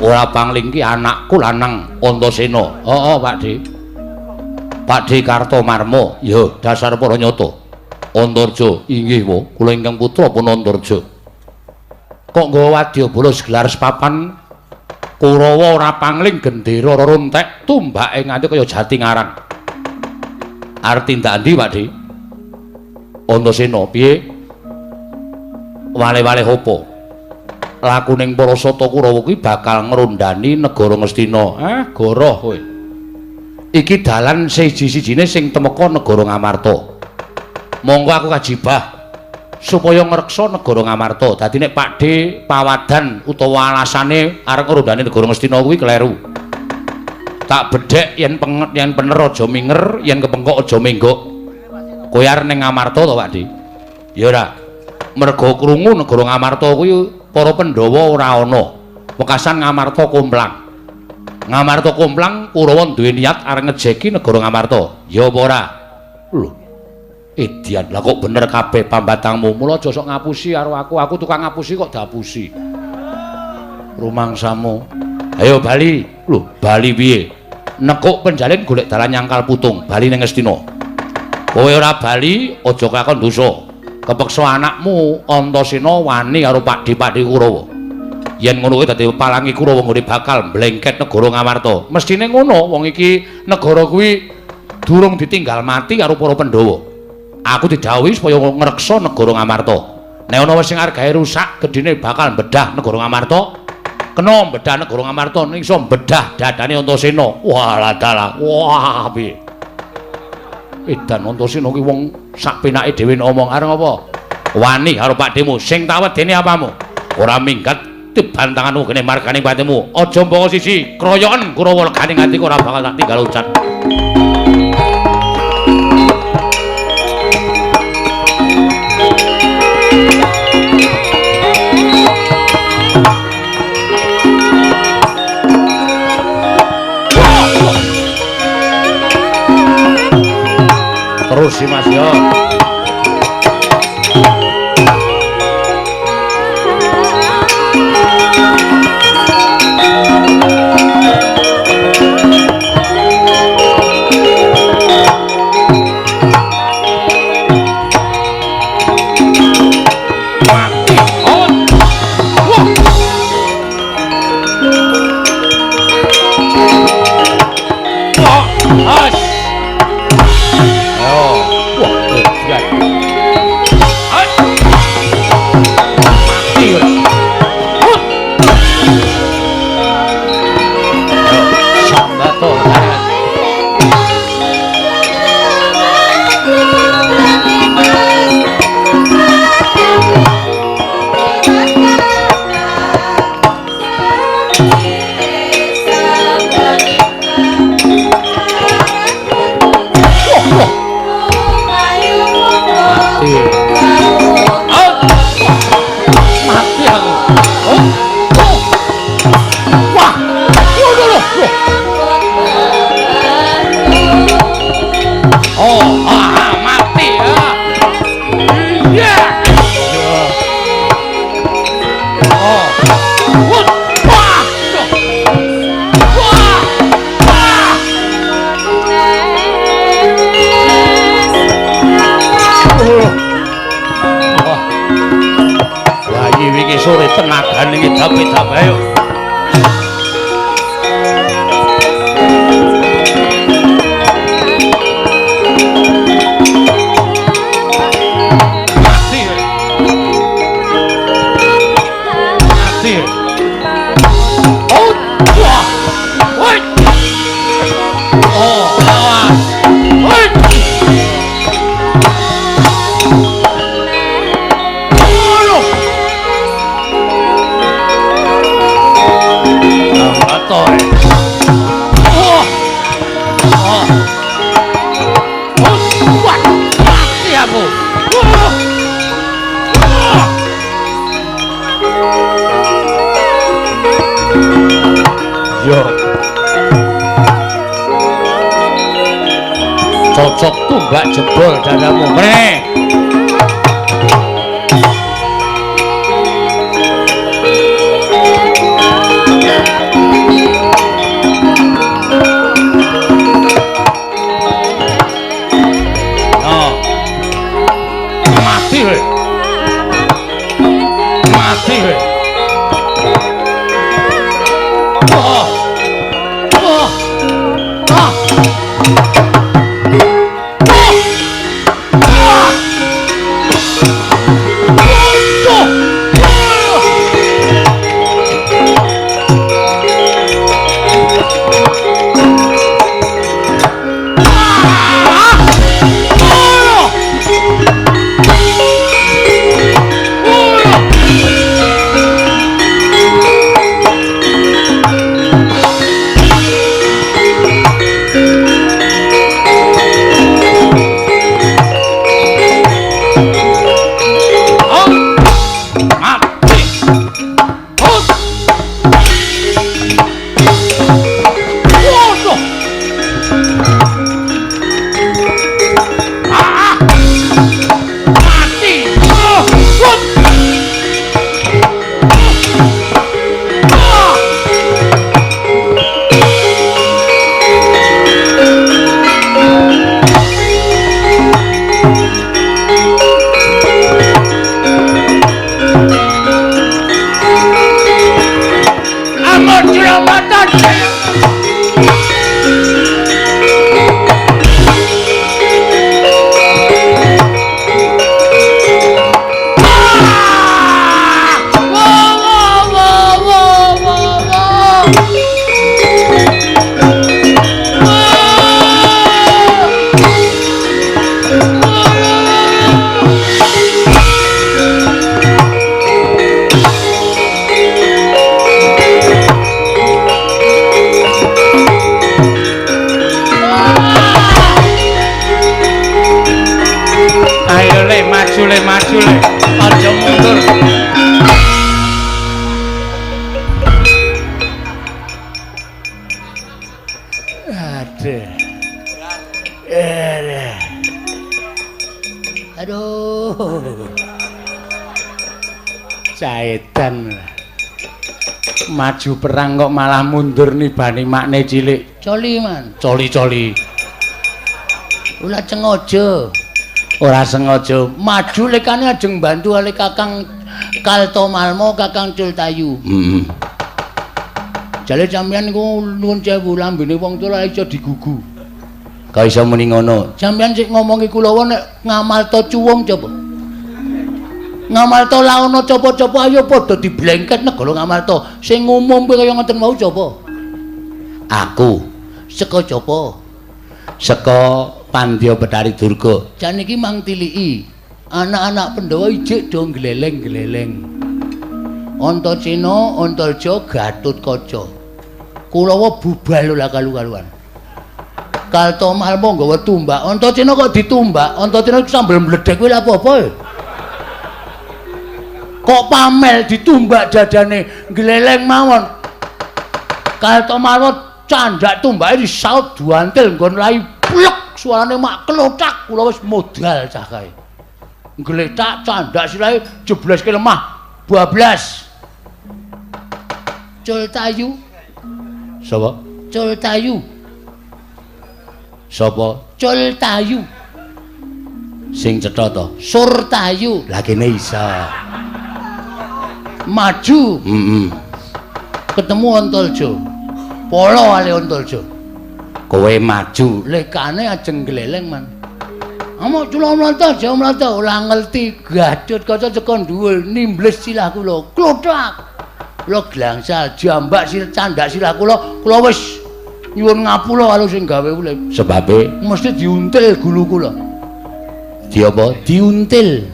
Ora panglingki anakku lanang Antasena. Heeh, Pak Dhe. Pak Dhe Kartomarma, ya dasar para nyata. Antarja, inggih wa, kula ingkang putra pun Antarja. Kok nggawa wadyabala segelar sepapan Kurawa ora pangling gendera rontek tumbake nganti kaya jati ngarang. Arep tindak endi, Pak Dhe? Antasena, piye? Wale-wale apa? Lakuning para sata Kurawa kuwi bakal ngrondani negara Ngastina. Ah, goroh kowe. Iki dalan siji-sijine sing temeka negara Ngamarta. Monggo aku kajibah. Supaya ngreksa negara Ngamarta. Dadi nek Pakdhe pawadan utawa alasane arep ngrondhane negara Ngastina kuwi kleru. Tak bedhek yen penget yen pener aja minger, yen kepengkok aja menggok. Kowe arep ning Ngamarta to, Pakdhe? Ya ora. Merga krungu negara Ngamarta kuwi para Pandhawa ora ana. Wekasan Ngamarta komplang. Ngamarta komplang Kurawa duwe niat arep ngejeki negara Ngamarta. Ya apa ora? Lho. Edian, lah kok bener kabeh pambatangmu. Mula aja sok ngapusi karo aku. Aku tukang ngapusi kok diapusi. Rumangsamu. Ayo bali. Lho, bali piye? Nekuk penjalin golek dalan nyangkal putung, bali ning Ngastina. Kowe ora bali aja kelakon dosa. Kepeksa anakmu Antasena wani karo Pakdhe-pakdhe Kurawa. Yen ngono kuwi dadi palangi Kurawa nggone bakal mblengket negara Ngamarta. Mestine ngono, wong iki negara kuwi durung ditinggal mati karo para Pandhawa. Aku didhawuhi supaya ngreksa negara Ngamarta. Nek ana wis sing arep gawe rusak, gedhene bakal bedah negara Ngamarta. Kena bedah negara Ngamarta ning iso bedah dadane Antasena. Wah, dalah. Wah, piye? Edan Antasena ki wong sak penake dhewe ngomong arep apa? Wani karo Pakdhemu, sing tak wedeni apamu? Ora minggat dibantanganmu kene margane patimu. Aja mboko siji, kroyoken Kurawa legane nganti ora bakal tak tinggal ucat. Terus sih Mas yo. Mati. Oh. Wah. Wah. As. Sore tenagane ngedap-edap ayo. Mati. Mati. Oh, wah. Woi. Oh, awas. Woi. Yo. Cocok tumbak jebol dadamu. Mrene. No. Mati kowe. Mati kowe. Oh. Oh. Ah. Maju le, aja mundur. Aduh. Aduh. Caedan. Maju perang kok malah mundur nibani makne cilik. Coli man, coli-coli. Ora sengaja. Ora sengaja. Maju lekane ajeng bantu ale Kakang Kartomarmo, Kakang Cultayu. Heeh. Jale sampeyan niku nuwun sewu lambene wong tuwa iso digugu. Kok iso muni ngono? Sampeyan sik ngomongi kula nek ngamalta cuwung coba. Ngamalta la ana copa-copa ayo padha diblengket negara Ngamarta. Sing ngumumke kaya ngoten mau coba. Aku saka copa. Saka Pandya Betari Durga. Jan iki mang tiliki. Anak-anak Pandhawa ijik do gleleng-gleleng. Antasena, Antarja, Gatotkaca. Kulawa bubal ora kalu-kaluan. Kartomarmo nggawa tumbak. Antasena kok ditumbak? Antasena sambel mledhek kuwi lha apa-apa. Kok pamel ditumbak dadane gleleng mawon. Kartomarmo candhak tumbake disaut duantil nggon rai plek suarane mak klothak kula wis modal cah kae. Gletak candhak sirahe jebleske lemah bablas. Cultayu. Sapa? Cultayu. Sapa? Cultayu. Sing cetha to? Surtayu. Lah kene iso. Maju. Heeh. Ketemu Antarja. Polo ale Antarja. Kowe maju, lekane ajeng gleleng man. Amuk cula mlata, aja mlata ora ngerti Gatotkaca teko dhuwur nimbles silah kula. Klothak. Kula glangsal jambak sil candak silah kula, kula wis nyuwun ngapura karo sing gawe urip. Sebabe mesti diuntil gulu kula. Di apa? Diuntil.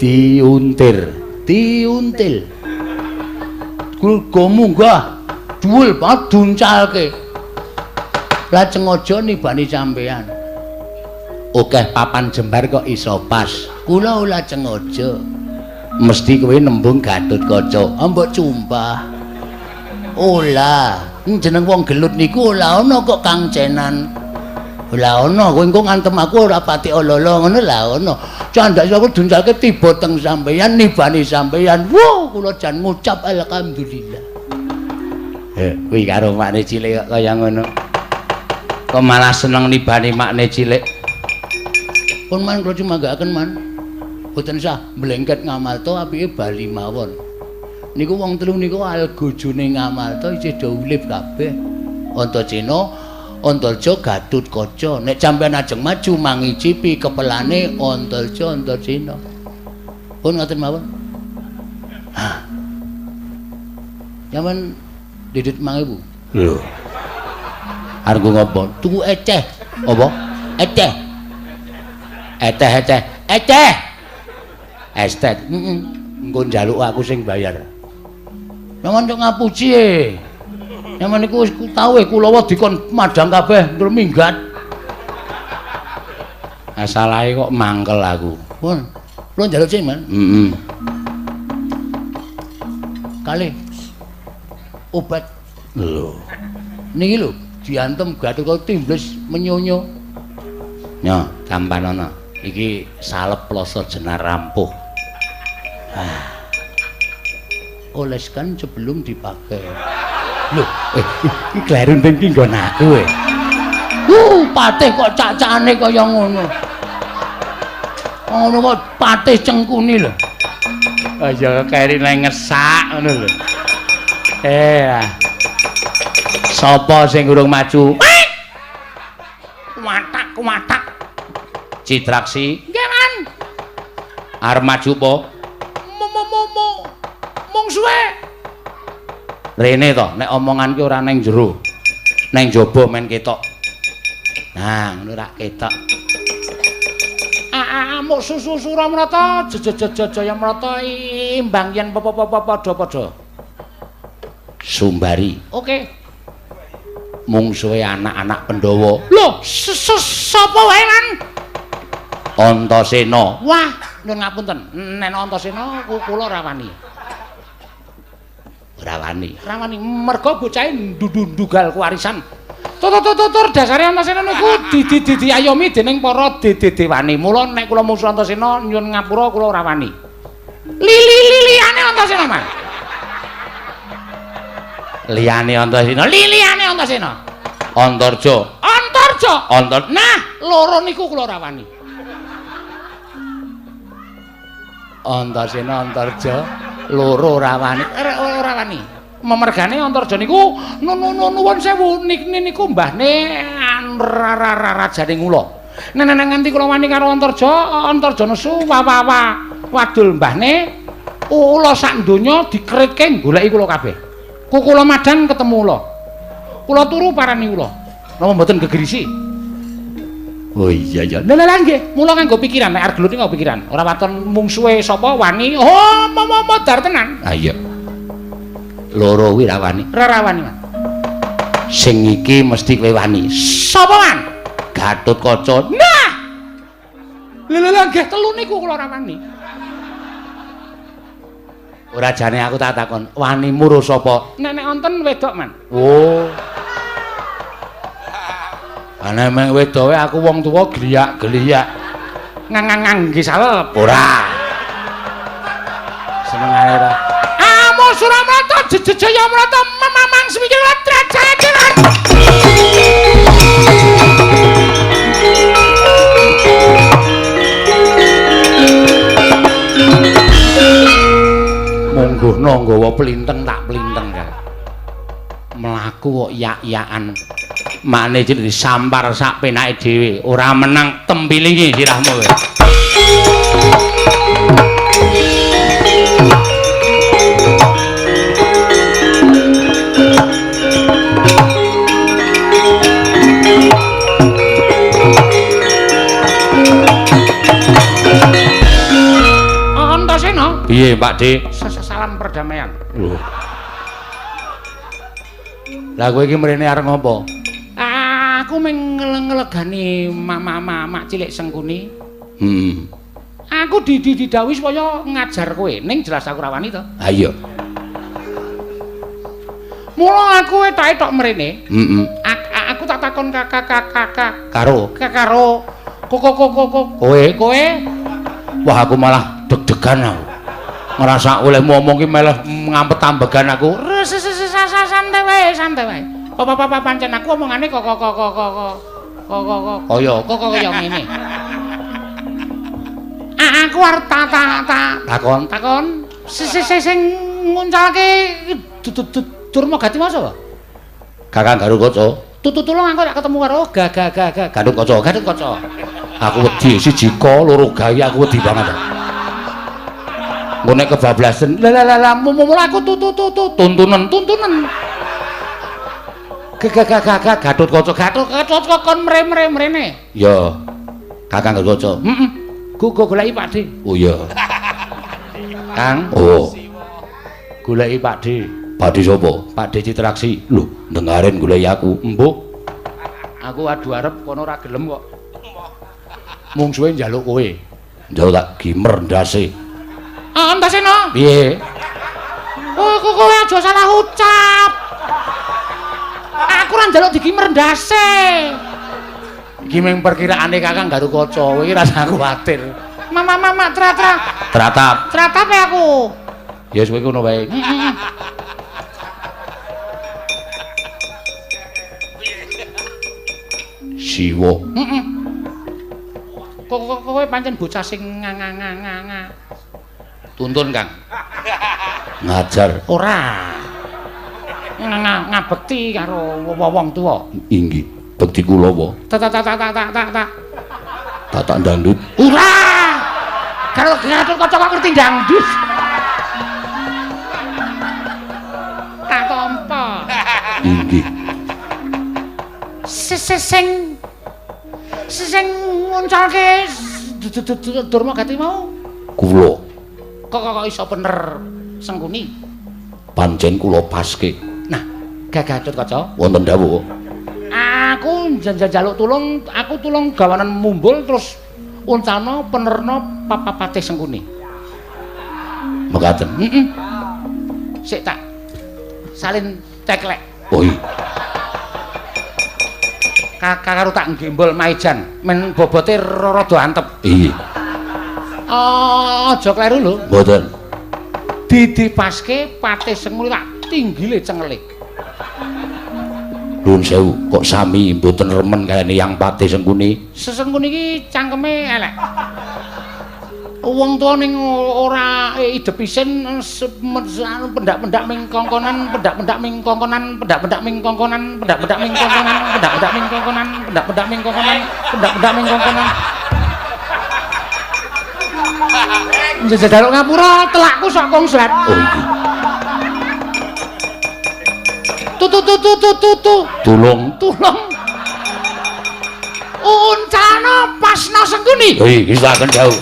Diuntir, diuntil. Gulga munggah dhuwur banget duncalke. Lajeng aja nibani sampean. Akeh papan jembar kok iso pas. Kula lajeng aja. Mesti kowe nembung Gatotkaca. Mbok cumpah. Ola, jeneng wong gelut niku ora ana kok kangcenan. Ora ana, kowe engko ngantem aku ora pati ala-ala ngono lah ana. Candhak aku duncalke tiba teng sampeyan nibani sampeyan. Wuh, kula jan ngucap alhamdulillah. Kuwi karo makne cilik kok kaya ngono. Kok malah seneng nibani makne cilik. Pun man kula cumanggaaken man. Boten sah mlengket Ngamarta apike bali mawon. Niku wong telu niku algojone Ngamarta isih do urip kabeh. Antasena, Antarja, Gatotkaca. Nek sampeyan ajeng maju mangicipi kepelane Antarja, Antasena. Pun ngoten mawon. Hah. Sampeyan didit 5000. Lho. Arep ngopo? Tuku eceh. Apa? Eceh. Eteh eteh. Eceh. Estet. Heeh. Engko njaluk aku sing bayar. Sampeyan kok ngapuci e. Nyaman niku wis tau kulawa dikon madhang kabeh terus minggat. Asalahe kok mangkel aku. Pun, kula njaluk sing, Man. Heeh. Kalih obat. Lho. Niki lho, diantem Gatotkaca timbles menyonyo. Nyo, tampanana. Iki salep plasa jenar rampuh. Ah. Oleskan sebelum dipakai. Lho, iki klerunding iki nggon aku e. Patih kok cacane kaya ngono. Ngono kok patih cengkuni lho. Aja keri nang ngesak ngono lho. Sapa sing urung maju? Watak, watak. Citraksi. Nggih, Man. Arep maju apa? Mungsuhe. Rene to, nek omongan ki ora neng jero. Neng jaba men ketok. Nah, ngono rak ketok. Amuk susu Suramrata, Jayamrata imbang yen padha-padha. Sumbari. Oke. Mungsuhe anak-anak Pandhawa. Lho, sapa wae, Man? Antasena. Wah, nyuwun ngapunten. Nek Antasena kula ora wani. Ora wani. Ora wani merga bocahe ndugal kewarisan. Tutur dasare Antasena niku diayomi dening para dewane. Mula nek kula mungsu Antasena nyuwun ngapura kula ora wani. Lili-liliane Antasena, Mas. Liyane Antasena, liliyane Antasena. Antarja. Antarja. Antar. Nah, loro niku kula ora wani. Antasena Antarja loro ora wani. Ora wani. Memergane Antarja niku nuwun sewu niku mbahne rajane Ngula. Nek nganti kula wani karo Antarja, Antarja nesu wawawa wadul mbahne ula sak donya dikritke goleki kula kabeh. Kula madang ketemu ula. Kula turu parani ula. Napa mboten gegerisi? Oh iya iya. Lha lha nggih, mula nganggo pikiran nek arep gelut nganggo pikiran. Ora waton mungsuhe sapa wani. Oh, modar tenan. Ha iya. Loro kuwi ra wani. Ora wani, Mas. Sing iki mesti kowe wani. Sapa, Man? Gatotkaca. Nah. Lha lha nggih telu niku kula ora wani. Ora jane aku tak takon, wanimu ro sapa? Nek nek wonten wedok, Man. Oh. Ana meng wedoke aku wong tuwa gliyak-gliyak. Ngang-ngang nggih salep. Ora. Senengane ora. Amo Suramrata jejejaya mrata memamang semikir trajajaran. Mungguhno nggawa plinteng tak plinteng kae. Mlaku kok yak-yakan. Makne cilik disampar sak penake dhewe, ora menang tempilingi sirahmu kowe. Antasena. Piye, Pak Dik? Salam perdamaian. Lho. Lah kowe iki mrene arep ngopo? Aku mung ngelegani mama-mama cilik Sengkuni. Heeh. Aku didhawuhi supaya ngajar kowe, ning jelas aku ora wani to. Ha iya. Mula aku etok-etok mrene. Heeh. Aku tak takon kakak karo karo koko kowe kowe. Wah, aku malah deg-degan aku. Ngerasa oleh ngomong ki malah ngampet-ambegan aku. Santai wae, santai wae. Papa pancen aku omongane kok kaya kok kaya ngene. Aku arep tak takon takon sing nguncalke Durmagati mau sapa? Kakang Garukaca. Tutulung aku tak ketemu karo Gatotkaca, Gatotkaca. Aku wedi siji ka loro gawe aku wedi banget. Engko nek kebablasan, lah lah lah mula aku tuntunen tuntunen. Gagagagag Gatotkaca, Gatotkaca kon mrene. Ya. Kakang Garukaca. Heeh. Go goleki Pak D. Oh iya. Kang. Oh. Goleki Pak D. Pak D sapa? Pak D Citraksi. Lho, dengaren goleki aku. Embuh. Aku adu arep kono ora gelem kok. Mungsuhe njaluk kowe. Njaluk tak gimer ndase. Antasena. Piye? Oh, kowe aja salah ucap. Aku ora njaluk digimer ndase. Iki mung perkiraane Kakang Garukaca, kowe iki rasah kuwatir. Mama mama tra-tra. Tratap. Tratap ya aku. Ya wis kowe ngono wae. Siwa. Heeh. Kok kowe pancen bocah sing nga. Tuntun, Kang. Ngajar. Ora. Ngabekti karo wong tuwa. Inggih. Bekti kula apa? Tak tak tak tak tak tak tak. Tatak dangdut. Ora. Karo Gatotkaca kok ngerti dangdut. Tak tampa. Inggih. Sing sing nguncalke Durmagati mau kula. Kok iso bener Sengkuni? Pancen kula paske. Nah, Gatotkaca wonten dawuh. Aku njaluk tulung, aku tulung gawanan mumbul terus Uncalna penerna papapatih Sengkuni. Mekaten. Heeh. Sik tak salin teklek. Oh iya. Kakak karo tak gembol maijan men bobote rada antep. Iya. Oh, aja kleru lho. Mboten. Didipaske Patih Sengkuni tak tinggile cengele. Nuwun sewu, kok sami mboten remen kaliyan Eyang Patih Sengkuni? Sesengkuni iki cangkeme elek. Wong tuwa ning ora idep isin pendak-pendak ming kongkonan, pendak-pendak ming kongkonan, pendak-pendak ming kongkonan, pendak-pendak ming kongkonan, pendak-pendak ming kongkonan, pendak-pendak ming kongkonan, pendak-pendak ming kongkonan. Njaluk ngapura telakku sok kongslet. Oh iya. Tu tu tu tu tu tu tu. Tulung, tulung. Uncalna pasna Sengkuni. Hei, silakan jauh.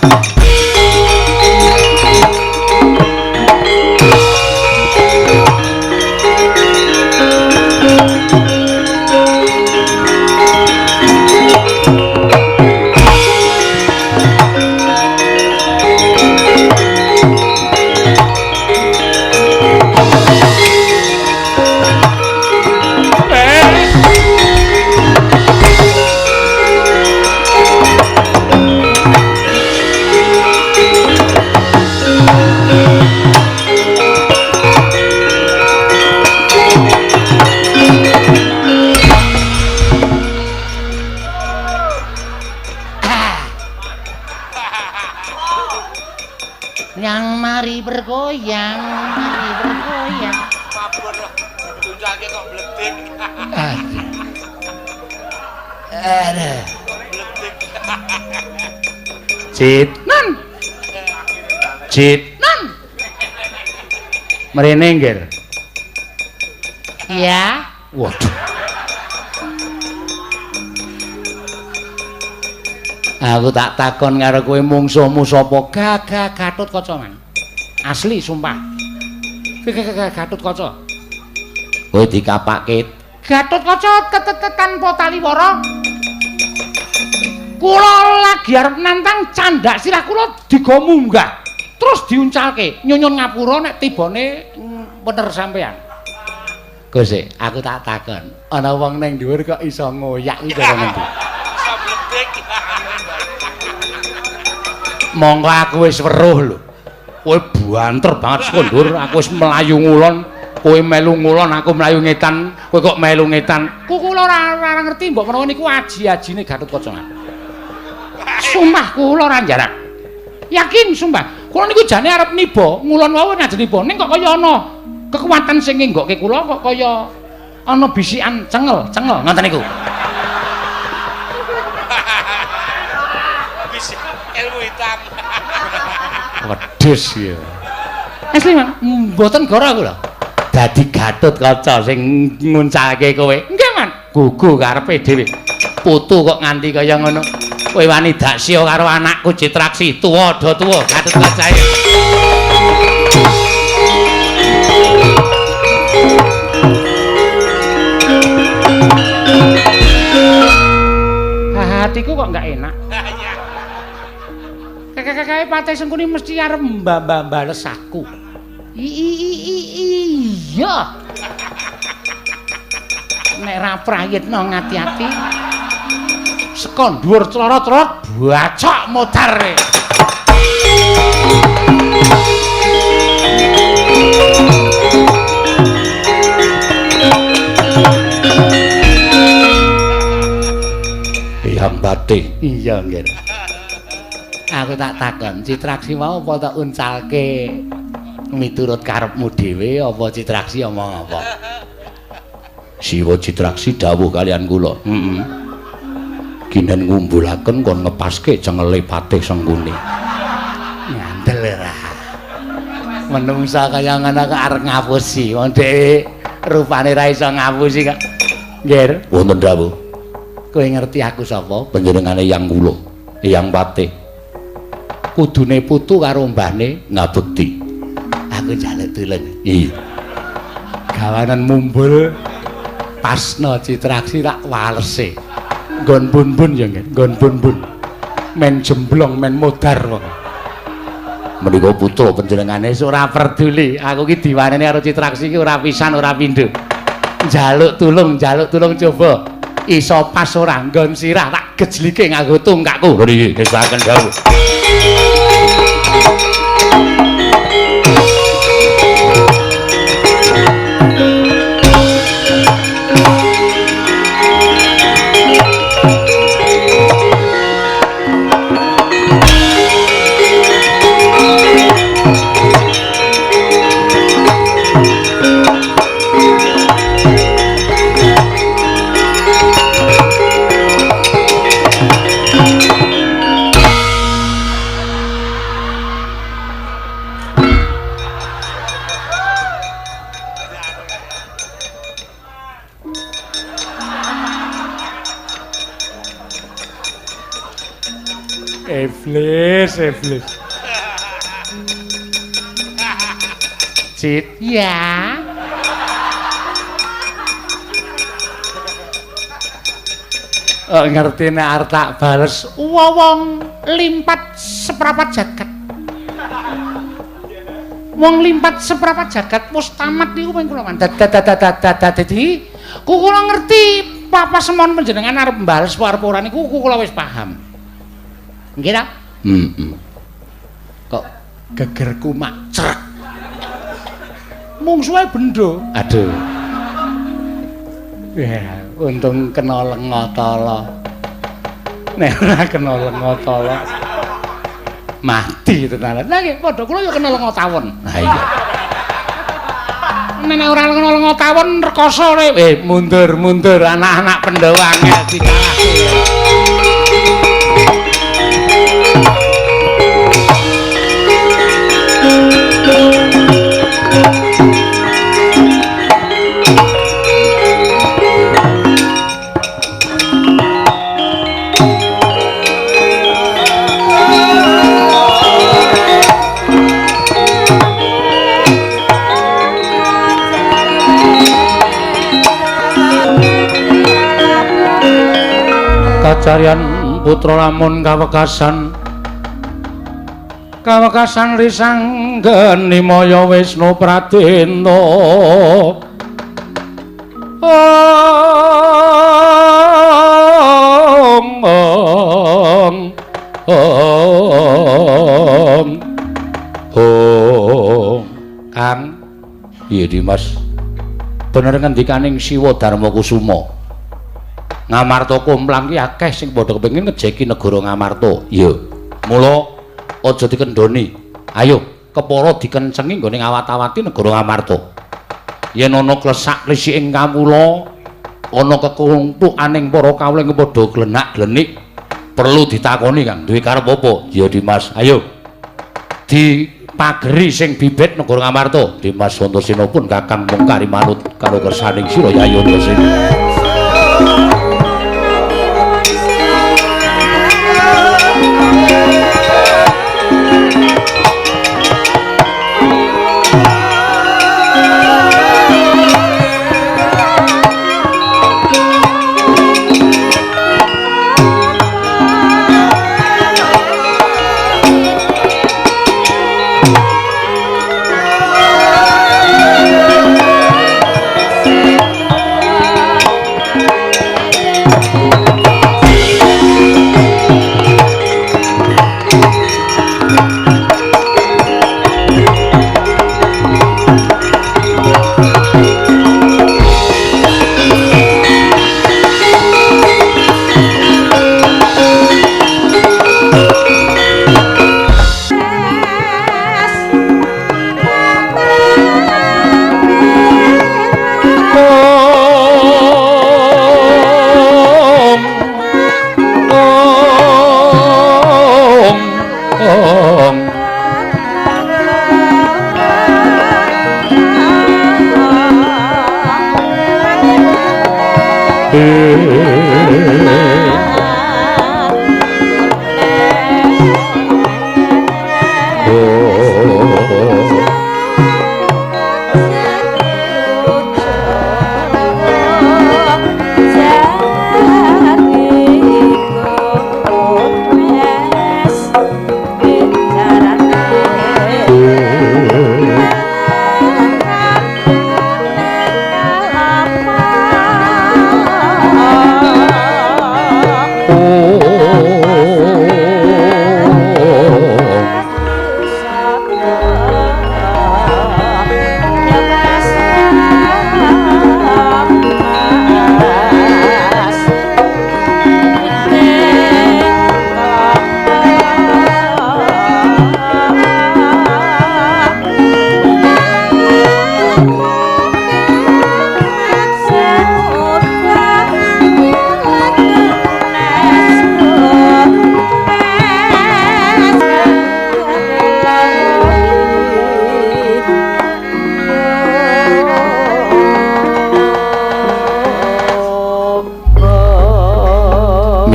Yang mari bergoyang, mari bergoyang. Mabur tuncake kok bledek. Aduh. Bledek. Cit, nan. Cit, nan. Mrene nggir. Iya. Waduh. Aku tak takon karo kowe mungsuhmu sapa? Gagah Gatotkaca, Man. Asli sumpah. Gagah Gatotkaca. Kowe dikapake Gatotkaca tanpa taliwara. Kula lagi arep nantang candhak sirah kula digo munggah. Terus diuncalke, nyunyun ngapura nek tibane bener sampean. Gus, aku tak takon. Ana wong ning dhuwur kok iso ngoyak iki kaya ngendi? Iso bledek. Monggo aku wis weruh lho. Kowe banter banget saka dhuwur, aku wis mlayu ngulon, kowe melu ngulon, aku mlayu ngetan, kowe kok melu ngetan. Ku kula ora ngerti mbok menawa niku aji-ajine Gatotkaca. Sumpah kula ora njarak. Yakin sumpah. Kula niku jane arep niba, ngulon wau ajeng niba, ning kok kaya ana kekuatan sing ngenggokke kula kok kaya ana bisikan cengel, cengel ngoten niku. Ilmu hitam. Wedhus ya. Asli, Man, mboten goro kula. Dadi Gatotkaca sing nguncalke kowe. Nggih, Man. Gugu karepe dhewe. Putu kok nganti kaya ngono. Kowe wani daksya karo anakku Citraksi, tuwa do tuwa Gatotkaca. Hatiku kok enggak enak. Kakak-kakake Patih Sengkuni mesti arep mbambales aku. Iya. Nek ra prayitna ngati-ati. Saka dhuwur clorot-clorot bacok modar. Eyang Patih. Iya, nggih. Aku tak takon, Citraksi mau apa tak uncalke miturut karepmu dhewe apa Citraksi omong apa? Siwa Citraksi dawuh kalian kula. Heeh. Ginen ngumbulaken kon ngepaske cengele Patih Sengkuni. Ngandel ora. Menungsa kaya ngono kok arep ngapusi. Wong dhek rupane ra iso ngapusi kok. Nggih, wonten dawuh. Kowe ngerti aku sapa? Panjenengane Eyang kula, Eyang Patih. Kudune putu karo mbahne ngabekti. Aku njaluk tulung. Iya. Gawanan mumbul pasna Citraksi tak walese. Nggon bun-bun ya nggih, nggon bun-bun. Men jemblong men modar kok. Menika putra panjenengane ora peduli. Aku ki diwaneni karo Citraksi ki ora pisan ora pindho. Njaluk tulung coba. Iso pas ora nggon sirah tak gejlike nganggo tungkakku. Lho niki ngesaken dawuh. Iblis, iblis. Cit, ya. Oh, ngerti nek arep tak bales wong limpat seprapat jagat. Wong limpat seprapat jagat wis tamat niku ping kula dadi ku kula ngerti papa semon panjenengan arep mbales apa arep ora niku kula wis paham. Nggih ta? Heeh. Kok gegerku mak crek. Mungsuhe bendo. Aduh. Ya, untung kena lenga tala. Nek ora kena lenga tala mati tenan. Lah nggih padha kula ya kena lenga tawon. Ha iya. Nek ora kena lenga tawon rekoso rek. Mundur-mundur anak-anak Pandhawa angel dikalahke. Kacaryan putra lamun kawekasan kawekasan risanggeni maya Wisnu Pradena. Ong ong ong ong. Kang, iya Dimas, bener ngendikaning Siwa Darma Kusuma. Ngamarta komplang ki akeh sing padha kepengin ngejeki negara Ngamarta. Iya. Mula aja dikendhoni. Ayo kepara dikencengi nggone ngawat-awati negara Ngamarta. Yen ana klesak-klesik ing kawula, ana kekumpukaning para kawula ing padha glenak-glenik, perlu ditakoni Kang, duwe karep apa? Iya Dimas, ayo. Dipageri sing bibit negara Ngamarta. Dimas Antasena pun Kakang mung kari manut karo kersaning sira Yayi Antasena.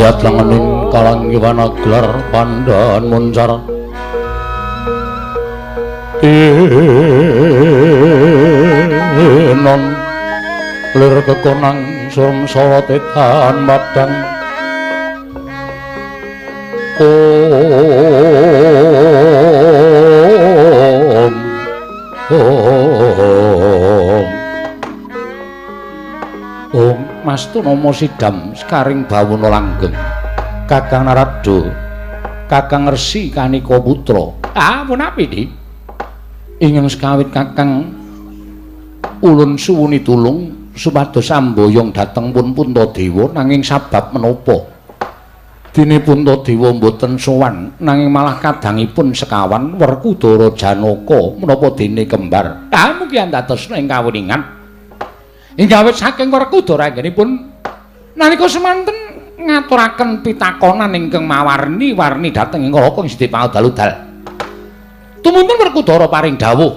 Lihat langening kalanggiwana gelar pandan muncar tinon lir kekonang surmsara tetan padang. Om Om Om Mastu nama sidam sekaring bawana langgeng. Kakang Narada, Kakang Resi Kanika Putra. Ah, punapi, Dik? Ingkang sekawit Kakang ulun suwuni tulung supados amboyong dhateng pun Puntadewa nanging sabab menapa? Dene Puntadewa mboten sowan nanging malah kadangipun sekawan Werkudara Janaka menapa dene kembar. Ah, mugi andadosna ing kawuningan. Ing awit saking Werkudara anggenipun nalika semanten ngaturaken pitakonan ingkang mawarni-warni dhateng ing Raka ing Sidipangudal-udal. Tumuntun Werkudara paring dawuh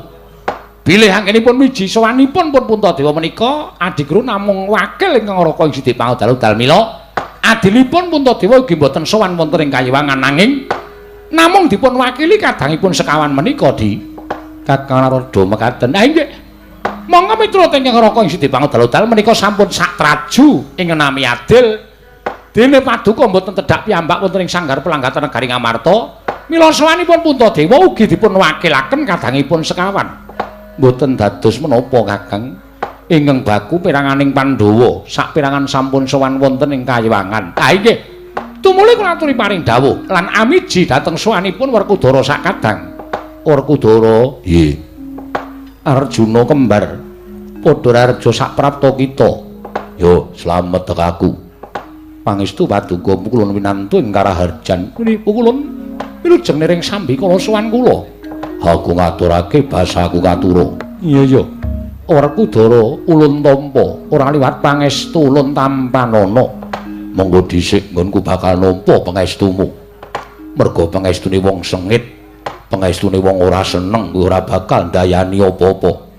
bilih anggenipun miji sowanipun pun Puntadewa menika adiguru namung wakil ingkang Raka ing Sidipangudal-udal mila adilipun Puntadewa ugi mboten sowan wonten ing kayiwangan nanging namung dipun wakili kadangipun sekawan menika di Kakang Narada mekaten. Ah inggih. Monggo miturut ingkang Raka ing Sidipangudal-udal menika sampun satraju ing nami adil dene paduka mboten tedhak piyambak wonten ing sanggar pelanggatan negari Ngamarta. Mila sowanipun Puntadewa ugi dipun wakilaken kadangipun sekawan. Mboten dados menapa Kakang ingkang baku peranganing Pandhawa saperangan sampun sowan wonten ing kayiwangan. Ah inggih. Tumuli kula aturi paring dawuh lan amiji dhateng sowanipun Werkudara sakadang. Werkudara, nggih. Arjuna kembar padha rareja saprapta kita. Yo, slamet aku. Pangestu paduka kula winantu ing Karaharjan. Kula wilujeng niring sambikala sowan kula. Aku ngaturake basaku katura. Iya iya. Werkudara ulun tampa ora liwat pangestu ulun tampanana. Monggo dhisik nggonku bakal nampa pangestumu. Merga pangestune wong sengit, pangestune wong ora seneng kuwi ora bakal ndayani apa-apa.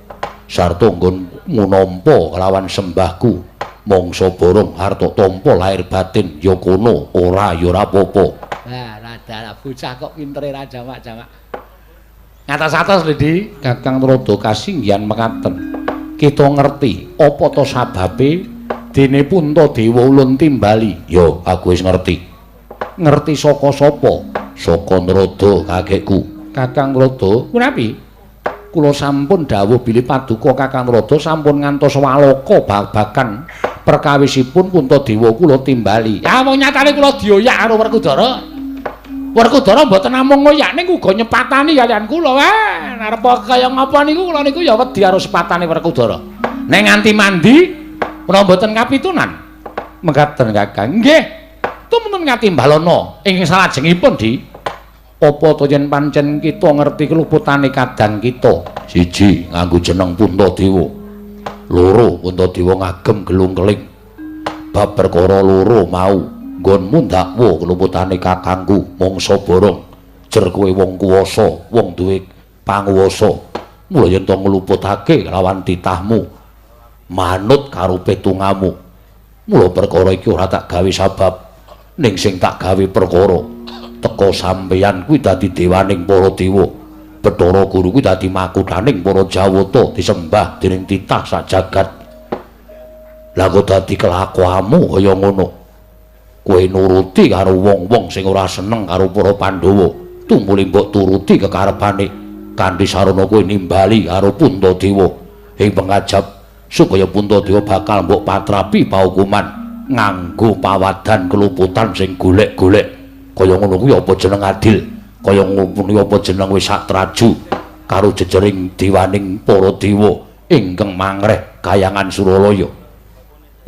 Sarta nggonmu nampa kelawan sembahku. Mangsa borong harta tampa lahir batin ya kono ora ya ora apa-apa. Lah, rada bocah kok pintere ra jamak-jamak. Ngatos-atos lho, Di. Kakang Narada kasinggihan mekaten. Kita ngerti apa to sababe dene Puntadewa ulun timbali. Ya, aku wis ngerti. Ngerti saka sapa? Saka Narada kakekku. Kakang Narada, punapi? Kula sampun dawuh bilih paduka Kakang Narada sampun ngantos waloka babagan perkawisipun Puntadewa kula timbali. Ya wong nyatane kula dioyak karo Werkudara. Werkudara mboten namung ngoyak ning uga nyepatani kaliyan kula. Wah, arep kaya ngapa niku kula niku ya wedi karo sepatane Werkudara. Ning nganti mandi kula mboten kapitunan. Mekaten Kakang. Nggih. Tumunten katimbalana ing salajengipun Di. Apa to yen pancen kita ngerti keluputane kadang kita? Siji, nganggo jeneng Puntadewa. Loro, Puntadewa ngagem gelung keling. Bab perkara loro mau nggonmu ndakwa keluputane kakangku mangsa borong. Jer kowe wong kuwasa, wong duwe panguwasa. Mula yen to ngluputake lawan titahmu, manut karo petungamu. Mula perkara iki ora tak gawe sabab, ning sing tak gawe perkara. Teka sampeyan kuwi dadi dewaning para dewa. Bathara Guru kuwi dadi makuthaning para Jawata disembah dening titah sak jagat. Lah kok dadi kelakuanmu kaya ngono? Kowe nuruti karo wong-wong sing ora seneng karo para Pandhawa, tumuli mbok turuti kekarepane kanthi sarana kowe nimbali karo Puntadewa ing pengajap supaya Puntadewa bakal mbok patrapi paukuman nganggo pawadan keluputan sing golek-golek. Kaya ngono kuwi apa jeneng adil? Kaya ngono kuwi apa jeneng wis satraju karo jejering dewaning para dewa ingkang mangreh kayangan Suralaya.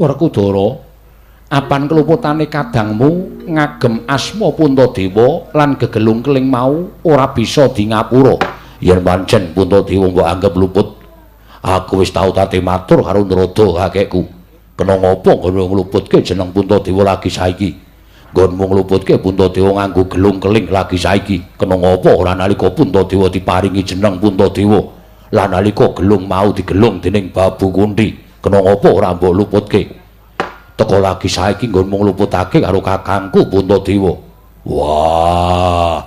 Werkudara, apan keluputane kadangmu ngagem asma Puntadewa lan gegelung keling mau ora bisa di ngapura. Yen pancen Puntadewa mbok anggep luput, aku wis tau tate matur karo Narada kakekku. Kena ngopo nggon ngluputke jeneng Puntadewa lagi saiki? Nggonmu ngluputke Puntadewa nganggo gelung keling lagi saiki. Kena ngopo ora nalika Puntadewa diparingi jeneng Puntadewa lan nalika gelung mau digelung dening Babu Kunthi, kena ngopo ora mbok luputke? Teka lagi saiki nggonmu ngluputake karo kakangku Puntadewa. Wah.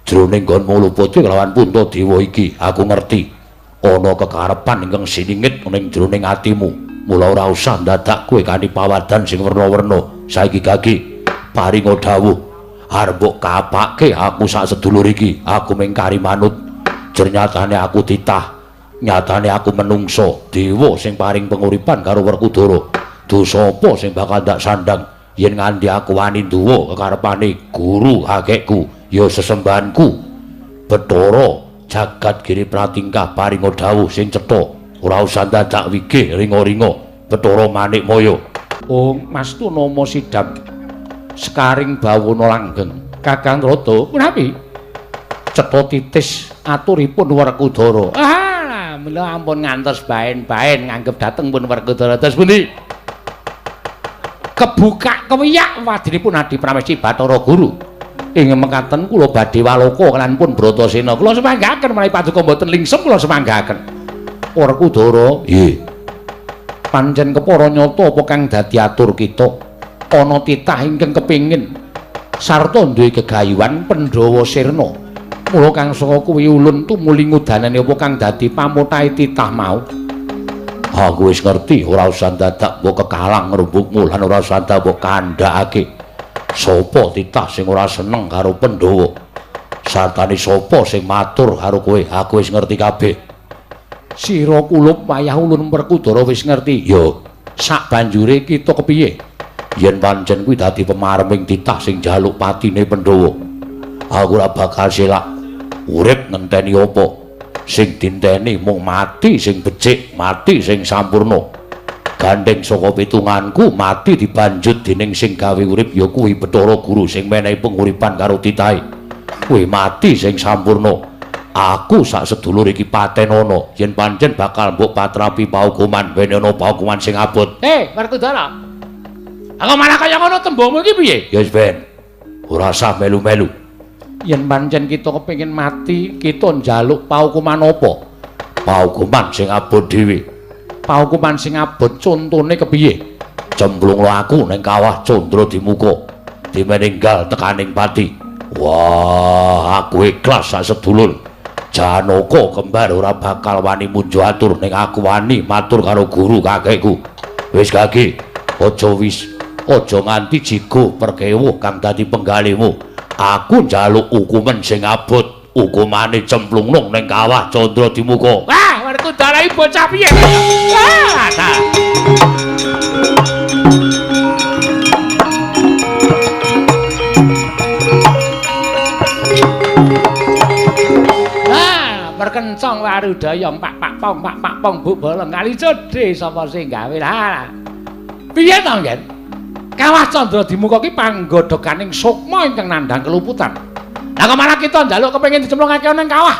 Jroning nggonmu ngluputke kelawan Puntadewa iki, aku ngerti ana kekarepan ingkang siningit ning jroning atimu. Mula ora usah dadak kowe kanthi pawadan sing werna-werna. Saiki gagi paringa dawuh arep mbok kapake aku sak sedulur iki, aku mung kari manut. Jernyatane aku titah, nyatane aku menungso, dewa sing paring penguripan karo Werkudara. Dosa apa sing bakal ndak sandang yen nganti aku wani nduwa kekarepane guru kakekku, ya sesembahanku Bathara Jagat Giri Pratingkah paringa dawuh sing cetha, ora usah dadak wigih ringa-ringa Bathara Manikmaya. Oh, mastu nama sidam sekaring bawana langgeng. Kakang Rada, punapi? Cetha titis aturipun Werkudara. Ah, mila ampun ngantos baen-baen nganggep dateng pun Werkudara. Terus pundi? Kebuka kewiyak wadinipun Adi Pramesti Bathara Guru. Ing mekaten kula badhe waloka lan pun Bratasena. Kula semanggaken menawi paduka mboten lingsem kula semanggaken. Werkudara, nggih. Pancen kepara nyata apa kang dadi atur kita. Ana titah ingkang kepingin sarta duwe gegayuhan Pandhawa sirna. Mula kang saka kuwi ulun tumuli ngudanani apa kang dadi pamotahe titah mau. Aku wis ngerti, ora usah dadak mbok kekalang rembugmu lan ora usah dadak mbok kandhakake. Sapa titah sing ora seneng karo Pandhawa? Sartane sapa sing matur karo kowe? Aku wis ngerti kabeh. Sira kulup wayah ulun Werkudara wis ngerti. Ya, sak banjure kita kepiye? Yen pancen kuwi dadi pemareming titah sing njaluk patine Pandhawa, aku ora bakal selak urip ngenteni apa. Sing dinteni mung mati sing becik, mati sing sampurna. Gandeng saka pitunganku mati dibanjut dening sing gawe urip ya kuwi Bathara Guru sing menehi penguripan karo titahe. Kuwi mati sing sampurna. Aku sak sedulur iki patenana yen pancen bakal mbok patrapi paukuman, wenehana paukuman sing abot. Werkudara. Aku malah kaya ngono tembungmu iki piye? Ya wis ben. Ora usah melu-melu. Yen pancen kita kepengin mati, kita njaluk paukuman apa? Paukuman sing abot dhewe. Paukuman sing abot contone kepiye? Cemplunglo aku ning kawah Candra Dimuka, dimeninggal tekaning pati. Wah, aku ikhlas sak sedulur. Janaka kembar ora bakal wani munjo atur ning aku wani matur karo guru kakekku. Wis gagi, aja wis, aja nganti jigo perkewuh kang dadi penggalimu. Aku njaluk hukuman sing abot, hukumane cemplungno ning kawah Candra Dimuka. Wah, Werkudara iki bocah piye? Wah, ta. Ah, perkencong warudaya pak pak pong pak pak pong buk bolong kali codhe sapa sing gawe lah. Piye to, Ngen? Kawah Candra Dimuka ki panggodhoganing sukma ingkang nandhang keluputan. Lah kok malah kita njaluk kepengin dicemplungake nang kawah.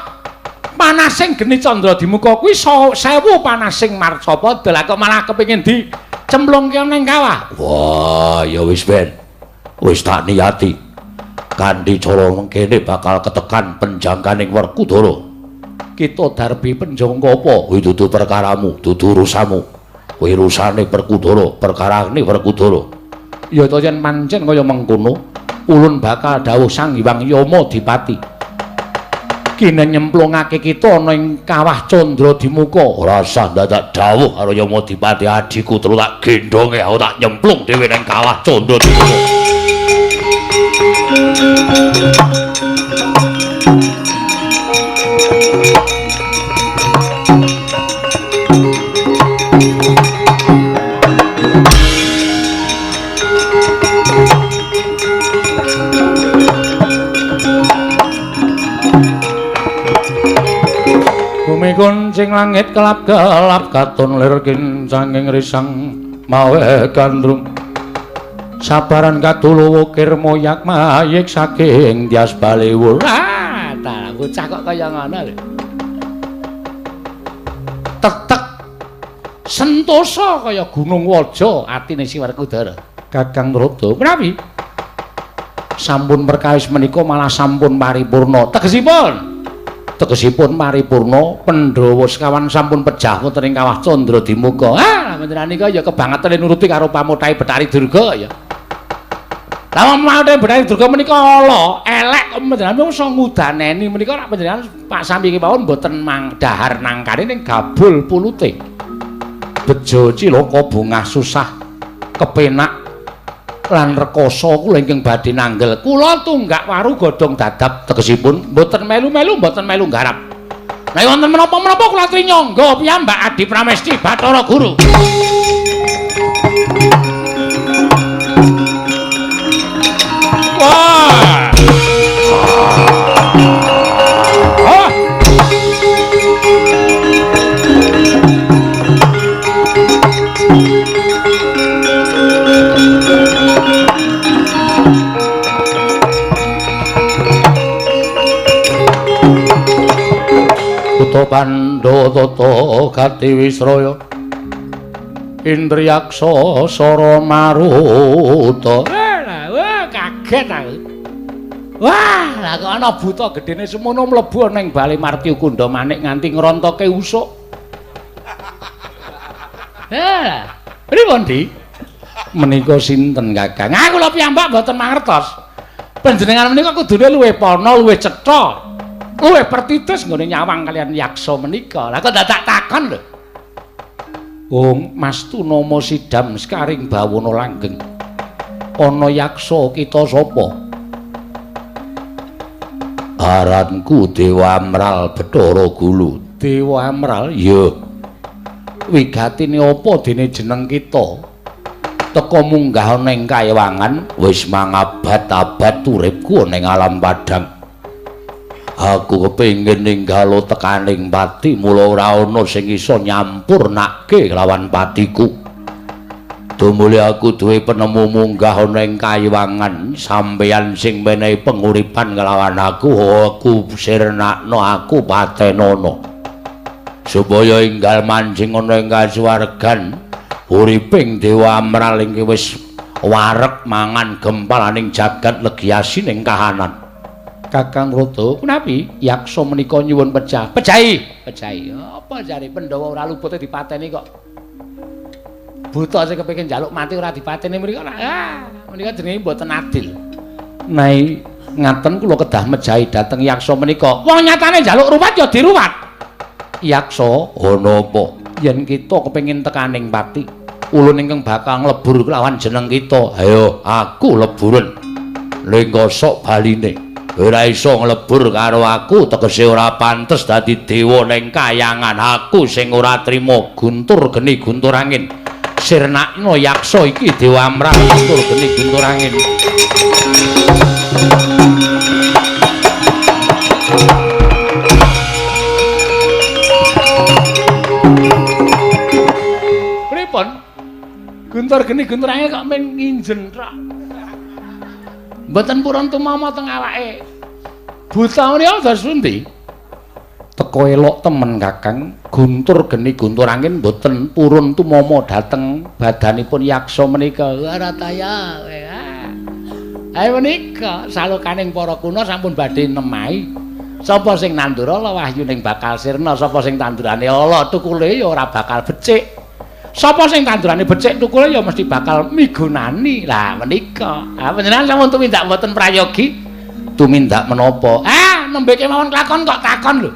Panasing geni Candra Dimuka kuwi 1000 panasing marcapada. Lah kok malah kepengin dicemplungke nang kawah. Wah, ya wis ben. Wis tak niati. Kanthi cara mengkene bakal ketekan penjangkaning Werkudara. Kita darbi penjangka apa? Kuwi dudu perkaramu, dudu urusanmu. Kuwi urusane Werkudara, perkarane Werkudara. Ya to yen pancen kaya mengkono, ulun bakal dawuh Sang Hyang Yama Dipati. Kene nyemplungake kita ana ing kawah Candra Dimuka. Ora usah dadak dawuh karo Yama Dipati, adhiku terus tak gendhonge aku tak nyemplung dhewe ning kawah Candra Dimuka. Bumi kuncing langit kelap-kelap katon lir kincanging risang mawe gandrung. Sabaran kadulu wukir moyak mayik saking Tyas Baliwur. Ah, ta bocah kok kaya ngono lho. Tetek sentosa kaya gunung Waja atine si Werkudara. Kakang Rada, menawi sampun perkawis menika malah sampun paripurna. Tegesipun Tegesipun paripurna Pandhawa sekawan sampun pejah wonten ing kawah Candra Dimuka. Ah, panjenengan nika ya kebangetan nuruti karo pamutahe Bathari Durga ya. Lah pamutahe Bathari Durga menika ala, elek kok panjenengan iso ngudaneni menika rak panjenengan Pak sami kemawon mboten mang dahar nangkane ning gabul pulute. Bejo cilaka bungah susah kepenak lan rekoso kula ingkang badhe nanggel. Kula tunggak waru godhong dadap tegesipun mboten melu-melu mboten melu nggarap. Nek wonten menapa-menapa kula aturi nyangga piyambak Adi Pramesti Bathara Guru. Wah. Ah. Buta Pandha tata gati wisraya Indriyaksa sara maruta. Wah, kaget aku. Wah, lah kok ana buta gedene semono mlebu ana ing bale Martya Kunda Manik nganti ngrontoke usuk. Heh, pripun, Di? Menika sinten, Kakang? Ah, kula piyambak mboten mangertos. Panjenengan menika kudune luwih pana, luwih cetha. Luwih pertitis nggone nyawang kalian yaksa menika. Lah kok dadak takon lho. Wong Mas Tunama Sidam sekaring bawana langgeng. Ana yaksa kita sapa? Aranku Dewa Amral Bathara Gulu. Dewa Amral? Iya. Wigatine apa dene jeneng kita? Teka munggah ana ing kaewangan wis mangabad-abad uripku ana ing alam padhang. Aku kepengin ninggalo tekaning pati, mula ora ana sing iso nyampurnake lawan patiku. Tumuli aku duwe penemu munggah ana ing kayiwangan, sampeyan sing menehi penguripan kelawan aku, aku sirnakno, aku patenono. Supaya enggal manjing ana ing kasuwargan, uriping Dewa Amral ingkang wis wareg mangan gempalaning jagat legi asining kahanan. Kakang Rada, punapi yaksa menika nyuwun pejah. Pejahi, pejahi. Apa jare Pandhawa ora lupute dipateni kok. Buta sing kepengin njaluk mati ora dipateni menika. Ah, menika jenenge mboten adil. Nai ngaten kula kedah mejahi dhateng yaksa menika. Wong nyatane njaluk ruwat ya diruwat. Yaksa, ana apa? Yen kita kepengin tekaning pati, ulun ingkang bakal nglebur kelawan jeneng kita. Ayo, aku leburen. Ning kosok baline. Ora iso nglebur karo aku, tegese ora pantes dadi dewa ning kayangan. Aku sing ora trima guntur geni guntur angin. Sirnakno yaksa iki Dewa Amral guntur geni guntur angin. Pripun? Guntur geni guntur angin kok men nginjen tok. Mboten purun tumama teng awake. Buta menika dos pundi? Teko elok temen Kakang, guntur geni guntur angin mboten purun tumama dhateng badanipun yaksa menika. Ora taya. Ayo menika salokaning para kuna sampun badhe nemahi. Sapa sing nandur ala wahyuning bakal sirna, sapa sing tandurane ala tukule ya ora bakal becik. Sapa sing tandurane becik tukule ya mesti bakal migunani. Lah menika. Ah panjenengan sampun tumindak mboten prayogi? Tumindak menapa? Ah nembe kemawon klakon kok takon lho.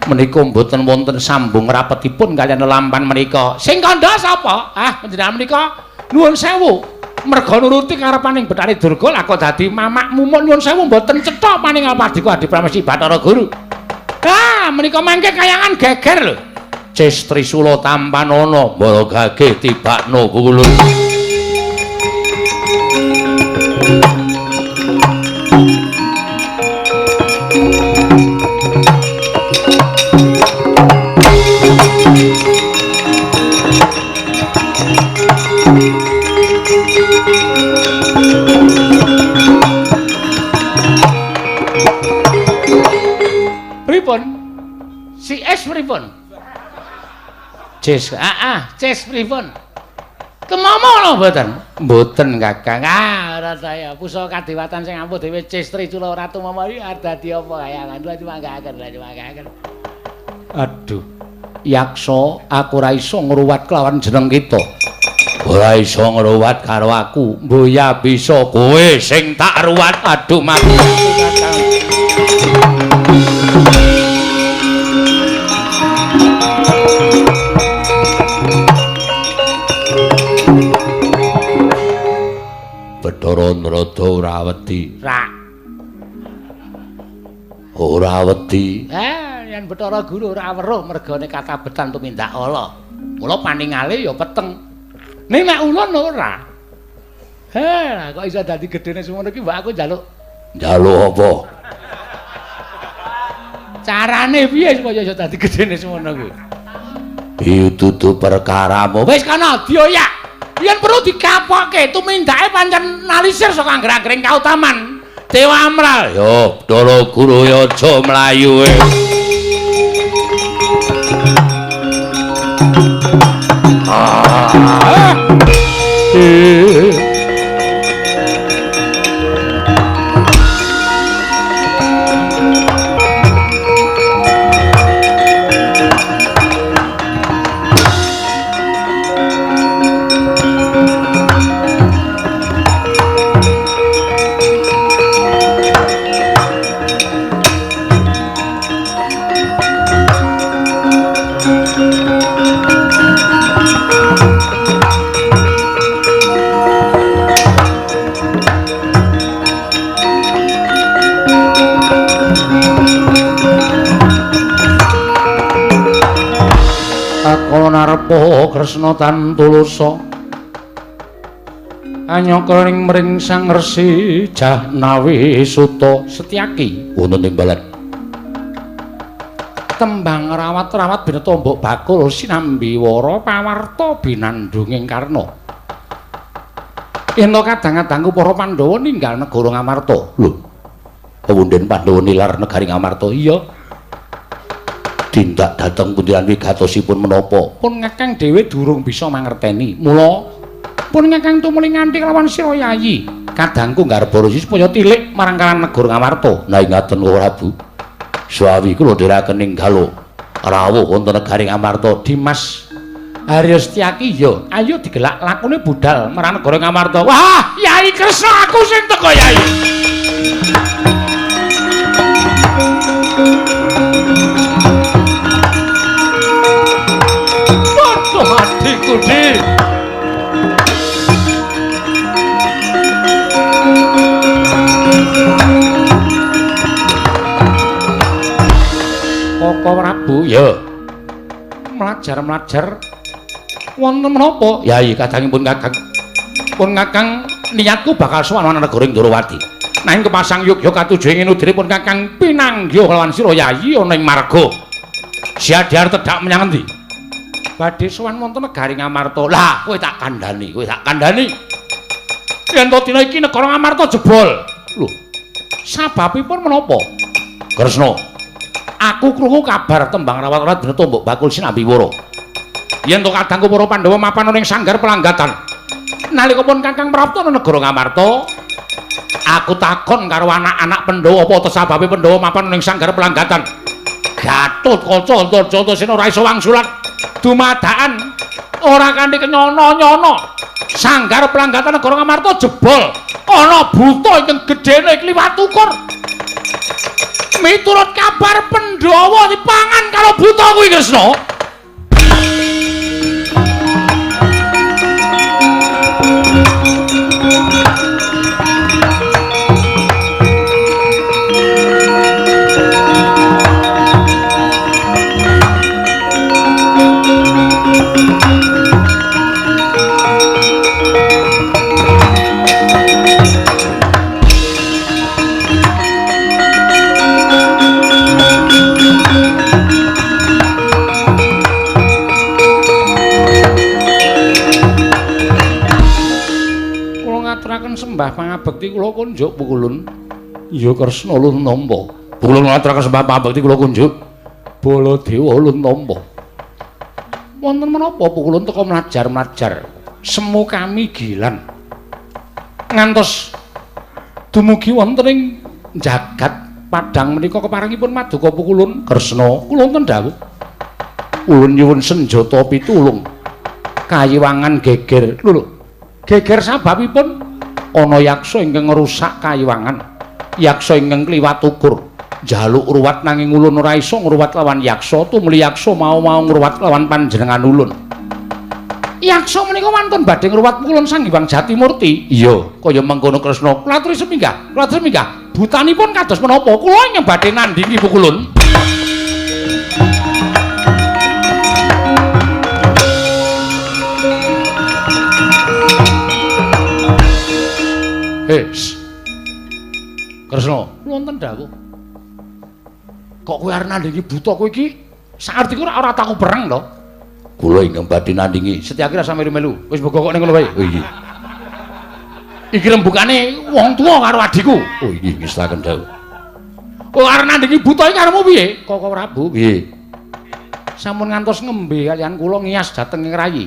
Menika mboten wonten sambung rapetipun kaliyan lelampan menika. Sing kandha sapa? Ah panjenengan menika nuwun sewu. Merga nuruti karepaning Bathari Durga lah kok dadi mamak mumuk nuwun sewu mboten cetha paning alpadika Adi Pramesti Bathara Guru. Ah menika mangke kayangan geger lho. Ces Trisula tampanana mbara gageh tibakno kulun. Pripun? Si S pripun? Ces, ces pripun? Tumama lho mboten? Mboten, Kakang. Ah, ora saya. Pusaka kadewatan sing ampuh dhewe Cestri Cula ora tumama iki dadi apa kayangan. Manggaken, manggaken. Aduh. Yaksa, aku ora iso ngruwat kelawan jeneng kita. Ora iso ngruwat karo aku. Mboya bisa kowe sing tak ruwat. Aduh mati aku, Kakang. Bathara Narada ora wedi. Rak. Ora wedi. Yen Bathara Guru ora weruh mergane katabetan tumindak ala. Mula paningale ya peteng. Ning nek ulun ora. Heh, kok iso dadi gedene semono iki mbok aku njaluk. Njaluk apa? Carane piye supaya iso dadi gedene semono kuwi? Iki dudu perkaramu. Wis kana dioyak. Yen perlu dikapokke tumindake pancen nalisir saka angger-anggering kautaman Dewa Amral. Yo, Bathara Guru ya aja mlayu. Arepa Kresna tan tulusa anyaka ing mring Sang Resi Jahnawi Suta Setyaki wonten ing balan. Tembang rawat-rawat bineta mbok bakul sinambi wara pawarta binandunging Karna. Yen kadang-kadangku para Pandhawa ninggal negara Ngamarta. Lho, pewunden Pandhawa nilar negari Ngamarta? Iya. Tindak dhateng pundi lan wigatosipun menapa? Pun Kakang dhewe durung bisa mangerteni. Mula pun Kakang tumuli nganti kelawan sira Yayi. Kadangku nggarba resi supaya tilik marang kalan negara Ngamarta. Nah ngaten Prabu. Suawi kula dherekaken ninggal rawuh wonten negari Ngamarta. Dimas Arya Setyaki ya, ayo digelak lakune budal marang negara Ngamarta. Wah, Yayi Kresna aku sing teka Yayi. Waduh adikku Di. Koko Prabu ya. Mlajar-mlajar wonten menapa? Yayi kadangipun Kakang. Pun Kakang niatku bakal sowan marang negara Ndorowati. Nanging kepasang yogya katuju ing pun Kakang pinanggih kelawan sira Yayi ana ing marga. Siadhar tedhak menyang endi? Badhe sowan wonten negari Ngamarta. Lah, kowe tak kandhani, kowe tak kandhani. Yen to dina iki negara Ngamarta jebol. Lho, sababipun menapa? Kresna, aku krungu kabar tembang rawat-rawat bineta mbok bakul sinambi wara. Yen to kadangku para Pandhawa mapan ana ing sanggar pelanggatan. Nalika pun Kakang prapta negara Ngamarta, aku takon karo anak-anak Pandhawa apa sababe Pandhawa mapan ning sanggar pelanggatan. Gatotkaca Antarjata ora iso wangsulan dumadakan ora kanthi kenyono-nyono. Sanggar pelanggatan negara Ngamarta jebol. Ana buta ingkang gedene kliwat ukur. Miturut kabar Pandhawa dipangan karo buta kuwi Kresna. Sembah pangabekti kula kunjuk Pukulun. Ya Kresna ulun nampa. Pukulun ngaturaken sembah pangabekti kula kunjuk. Baladewa ulun nampa. Wonten menapa Pukulun teka mlajar-mlajar? Semu kamigilan. Ngantos dumugi wonten ing jagat padhang menika keparengipun Maduka Pukulun Kresna. Kula wonten dawuh. Ulun nyuwun senjata pitulung. Kayiwangan geger. Lho, geger sababipun ana yaksa ingkang ngrusak kayiwangan. Yaksa ingkang kliwat ukur. Njaluk ruwat nanging ulun ora iso ngruwat lawan yaksa, tumuli yaksa mau-mau ngruwat lawan panjenengan ulun. Yaksa menika wantun badhe ngruwat ulun Sang Hyang Jatimurti. Iya, kaya mengkono Kresna. Kula aturi seminggah, kula aturi seminggah. Butanipun kados menapa? Kula ingkang badhe nandhingi Pukulun. Hei, Kresna, wonten dawuh. Kok kowe arep nandhingi buta kowe iki? Saartiku ora taku perang to. Kula ingkang badhe nandhingi. Setyaki rasa melu-melu. Wis mbok kok ning ngono wae. Oh iya. Iki rembugane wong tuwa karo adhiku. Oh iya, ngestaken dawuh. Kowe arep nandhingi buta iki karepmu piye? Koko Prabu, piye? Sampun ngantos ngembe kaliyan kula ngiyas dhateng ing rayi.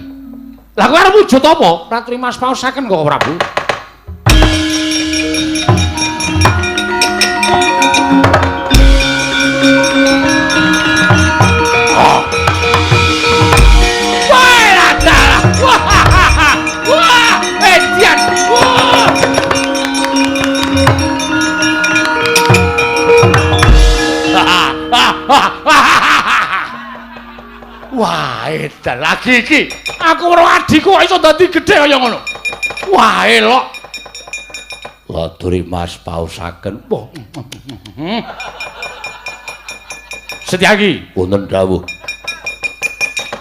Lah kowe arep wujud apa? Ratri Mas paosaken Koko Prabu. Wah, edan lagi iki. Aku weruh adhiku kok iso dadi gedhe kaya ngono. Wah, elok. Laturi Mas paosaken. Wah. Setyaki, wonten dawuh.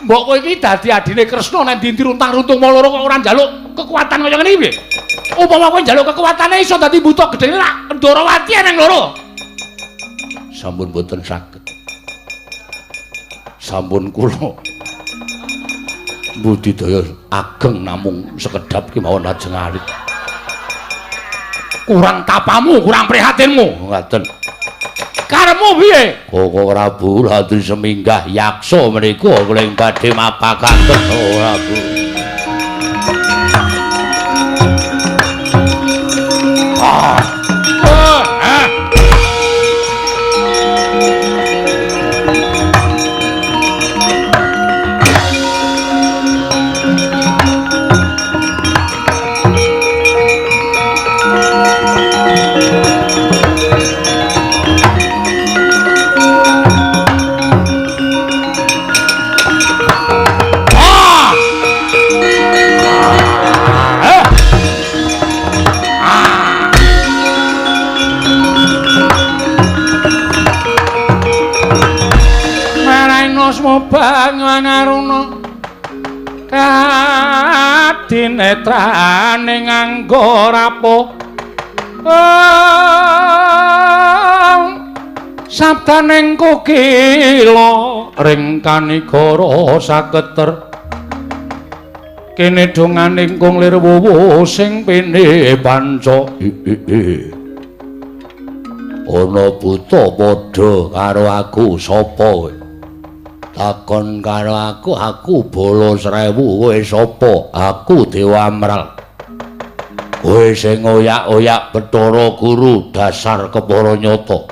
Mbok kowe iki dadi adine Kresna nek ndi runtang-runtung loro kok ora njaluk kekuatan kaya ngene iki piye? Upama kowe njaluk kekuatane iso dadi buta gedhe lak Ndorowati eneng loro. Sampun boten saged. Sampun kula budidaya ageng namung sekedhap kemawon lajeng alit. Kurang tapamu, kurang prihatinmu. Ngaten. Karepmu piye? Koko Prabu latri seminggah yaksa menika kula ing badhe mapakaken Prabu. Ah. Bangaruna kadinetrane nganggo rapuh sabdaning kokila ring kanigara saketer kene donganing kung lir wuwu sing pene panca. Ana buta padha karo aku sapa kowe? Takon karo aku, aku bala 1000, kowe sapa? Aku Dewa Amral. Kowe sing oyak-oyak Bathara Guru dasar kepara nyata.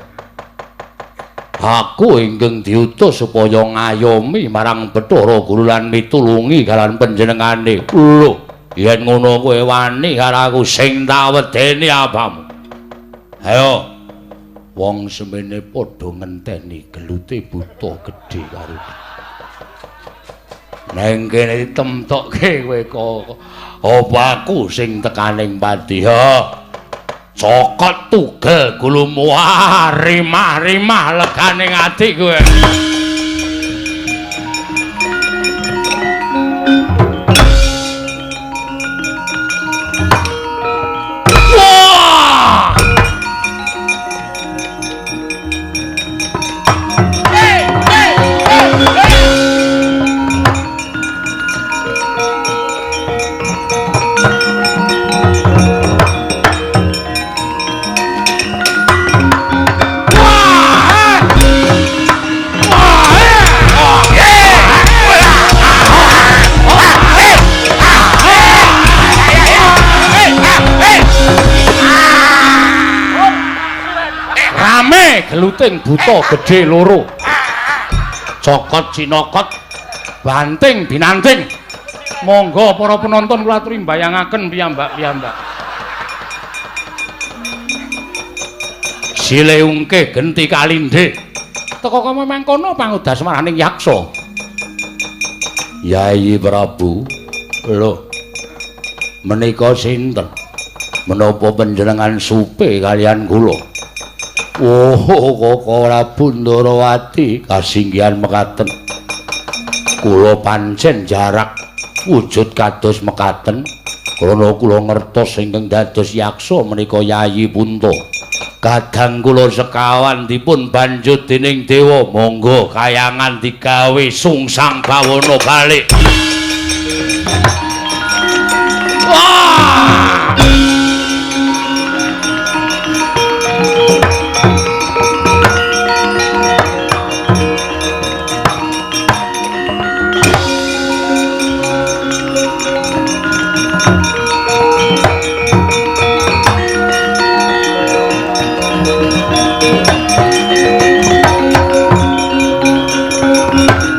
Aku ingkang diutus supaya ngayomi marang Bathara Guru lan mitulungi kalian panjenengane. Lho, yen ngono kowe wani karo aku sing tak wedeni apamu? Ayo. Wong semene padha ngenteni gelute buta gedhe karo neng kene ditemtokke kowe kok. Apa aku sing tekaning pati? Ha. Cokot tugel gulumu rimah-rimah legane ati kowe. Wah! Rame geluting buta gedhe loro. Cokot cinokot banting binanting. Monggo para penonton kula aturi mbayangaken piyambak-piyambak. Sileungke genti kalindhe. Teka kaya mangkono pangudasmaraning yaksa. Yayi Prabu, lho menika sinten? Menapa panjenengan supe kalian kula? Oh, Koko Prabu Ndarawati kasinggihan mekaten. Kula pancen jarak wujud kados mekaten krana kula ngertos ingkang dados yaksa menika Yayi Punta. Kadang kula sekawan dipun banjut dening dewa, monggo kayangan digawe sungsang bawana balik. Wah!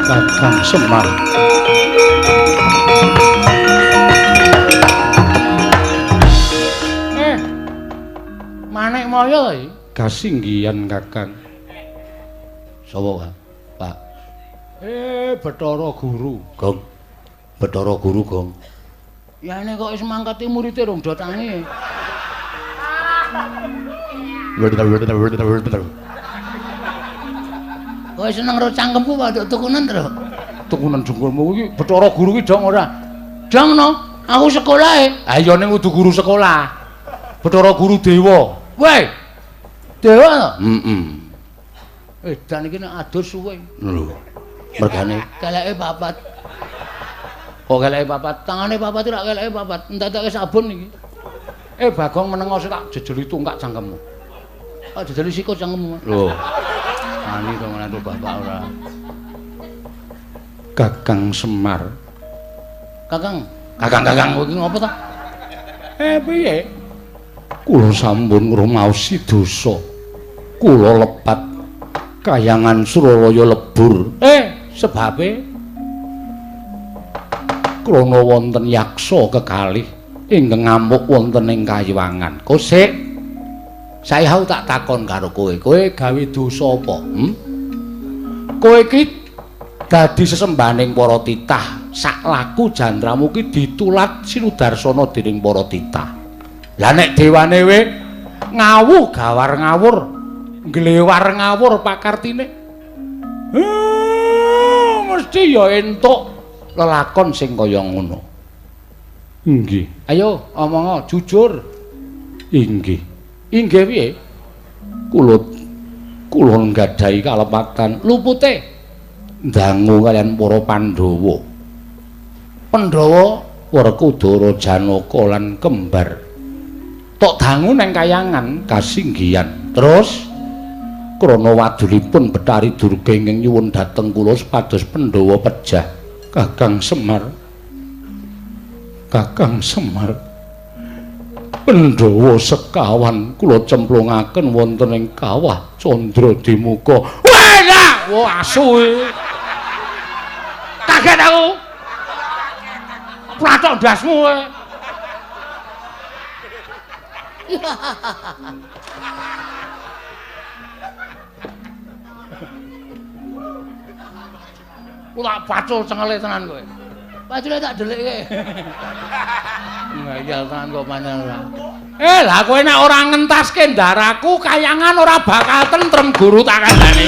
Kakang Semar. Manik Maya iki kasinggihan Kakang. Sapa, Pak? Bathara Guru. Gong. Bathara Guru, Gong. Yane kok wis mangkati murite rong do tangi. Kowe seneng karo cangkemku apa nduk tukunan, Tru? Tukunan jengkolmu iki Bathara Guru ki dong ora? Dong no, aku sekolah e. Ha iya ning kudu guru sekolah. Bathara Guru dewa. Weh. Dewa to? Heeh. Edan iki nek adus suwe. Lho. Mergane keleke papat. Kok keleke papat? Tangane papat ora keleke papat. Entek-enteke sabun iki. Bagong menengo sik tak jejeli tungkak cangkemmu. Tak jejeli sikut cangkemmu. Lho. Ani to ngene bapak ora. Kakang Semar. Kakang, kakang-kakang kowe iki ngopo ta? Piye? Kula sampun ngrumaosi dosa. Kula lepat kayangan Suralaya lebur. Sebabe krana wonten yaksa kekalih ingkang ngamuk wonten ing kayiwangan. Kosik saya tak takon karo kowe, kowe gawe dosa apa? Kowe iki dadi sesembahaning para titah, sak laku jantramu ki ditulat sinudarsana dening para titah. Lah nek dewane we ngawuh gawar ngawur, nglewar ngawur pakartine. Mesti ya entuk lelakon sing kaya ngono. Inggih. Ayo omongo jujur. Inggih. Inggih piye? Kula kula nggadahi kalepatan lupute ndangu kalian para Pandhawa. Pandhawa Werkudara, Janaka lan kembar. Tok dangu nang kayangan kasinggihan. Terus krana wadulipun Bathari Durga ingkang nyuwun dhateng kula supados Pandhawa pejah. Kakang Semar. Kakang Semar. Pandhawa sekawan kula cemplungaken wonten ing kawah Candra Dimuka. Wah, wah asu. Kaget aku. Plathok ndasmu kowe. Kula pacul cengele tenan kowe. Pacule tak dhelikke. Ngayal tenan kok pancen ora. Lah kowe nek ora ngentaske ndaraku kayangan ora bakal tentrem guru tak kandhane.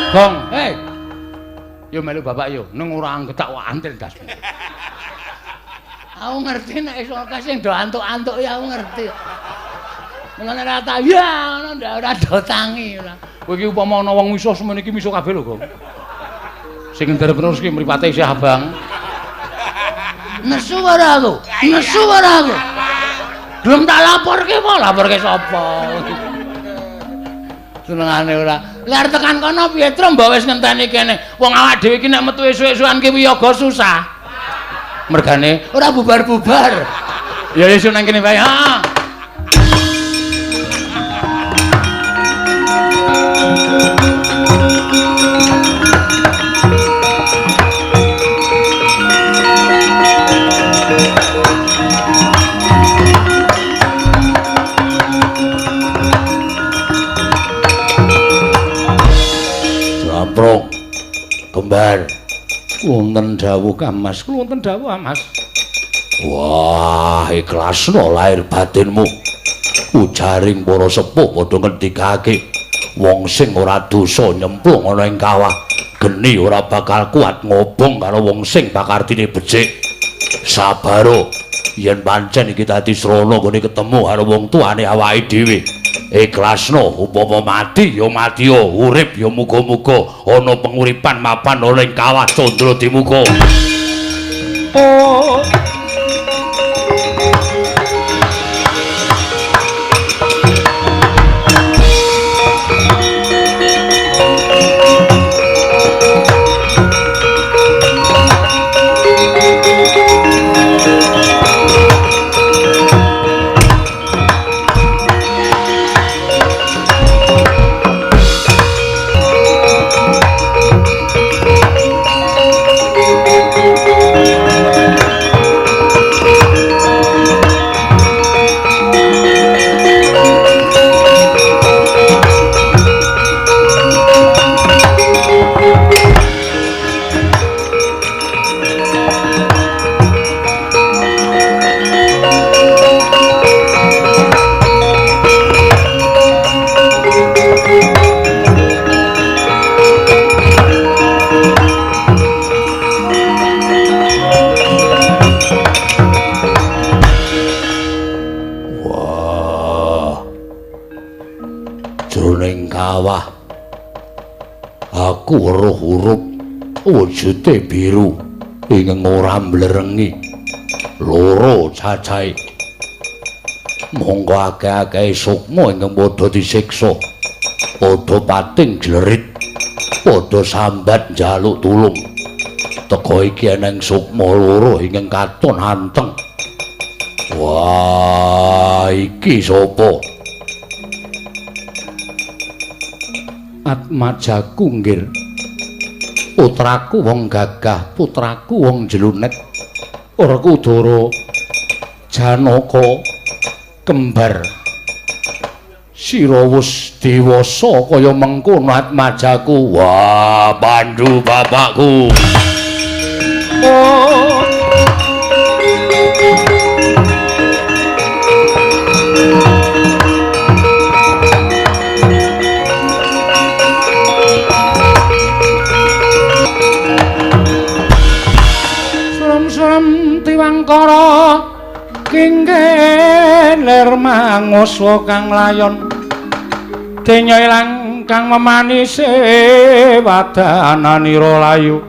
Gong, hei. Yo melu bapak yo, neng ora anggetak wae antil ndasmu. Aku ngerti nek iso sing do antuk-antuk ya aku ngerti. Mulane ora ta ya ngono ndak ora do tangi ora. Kowe iki upama ana wong misuh semene iki misuh kabeh lho, Gong. Sing nderep terus ki mripate isih abang. Nesu ora aku? Nesu ora aku? Gelem tak laporke apa? Laporke sapa? Senengane ora. Lah arep tekan kono piye, Tru? Mbok wis ngenteni kene. Wong awak dhewe iki nek metu esuk-esukan ki wiyaga susah. Mergane ora bubar-bubar. Ya wis nang kene wae. Ha. Jamprong kembar. Wonten dawuh Kang Mas, wonten dawuh Mas. Wah, ikhlasno lahir batinmu. Ujaring para sepuh padha ngendikake, wong sing ora dosa nyemplung ana ing kawah, geni ora bakal kuat ngobong karo wong sing pakartine becik. Sabaro, yen pancen iki dadi srana nggone ketemu karo wong tuane awake dhewe. Ikhlasno upama mati ya mati, urip ya muga-muga ana penguripan mapan ana ing kawah Candra Dimuka. Oh. Aku weruh hurup wujude biru ingkang ora mblerengi loro cacahe. Monggo akeh-akeh sukma ingkang padha disiksa, padha pating jlerit, padha sambat njaluk tulung. Teka iki eneng sukma loro ingkang katon anteng. Wah, iki sapa? Atmajaku nggir, putraku wong gagah, putraku wong jelunet, Werkudara Janaka kembar. Sira wis dewasa kaya mengkono Atmajaku. Wah, Pandu bapakku. Oh. Tiwangkara kinggen lir manguswa kang layon denya ilang kang memanise wadananira layu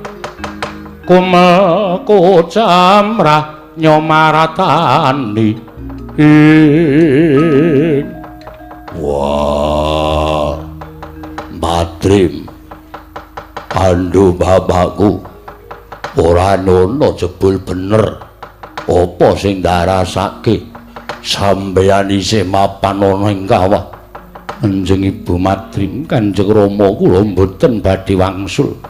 kumel kocamrah nyomaratani. Wah, Madrim Pandu bapakku ora nono jebul bener apa sing ndarasake sampeyan isih mapan ana ing kawah. Kanjeng Ibu Madrim, Kanjeng Rama kula mboten badhe wangsul.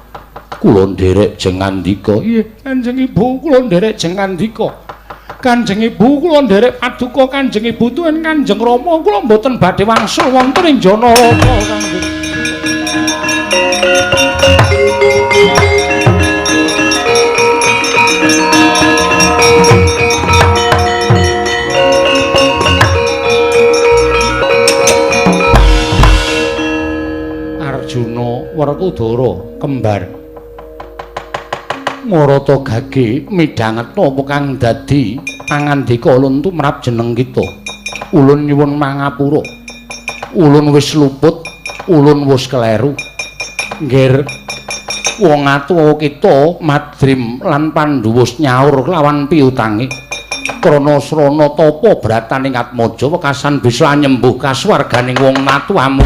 Kula nderek jeng ngandika. Nggih, Kanjeng Ibu kula nderek jeng ngandika. Kanjeng Ibu kula nderek paduka Kanjeng Ibu tuwin Kanjeng Rama kula mboten badhe wangsul wonten ing Janaraka Kanjeng. Arjuna Werkudara kembar Marata gage midhangetna apa kang dadi pangandika ulun tumrap jeneng kita. Ulun nyuwun mangapura. Ulun wis luput, ulun wis kleru. Nggir wong atuwa kita Madrim lan Pandhu wis nyaur lawan piutange. Krana srana tapa brataning Atmaja wekasan bisa nyembuh kasuwarganing wong natuwamu.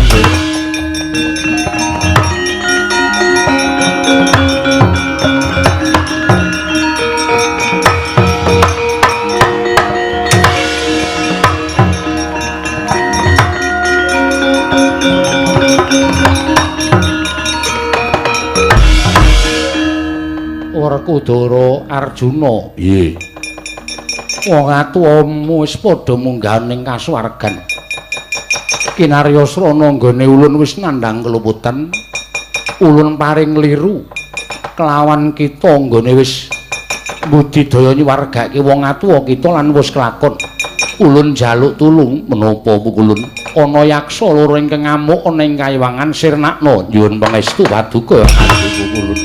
Werkudara Arjuna. Piye? Wong atuwamu wis padha munggah ning kasuwargan. Kinarya srana nggone ulun wis nandhang keluputan. Ulun paring liru kelawan kita nggone wis budidaya nyuwargake wong atuwa kita lan wis kelakon. Ulun njaluk tulung menapa pukulun? Ana yaksa loro ingkang ngamuk ana ing kayiwangan sirnakna. Nyuwun pangestu paduka adi pukulun.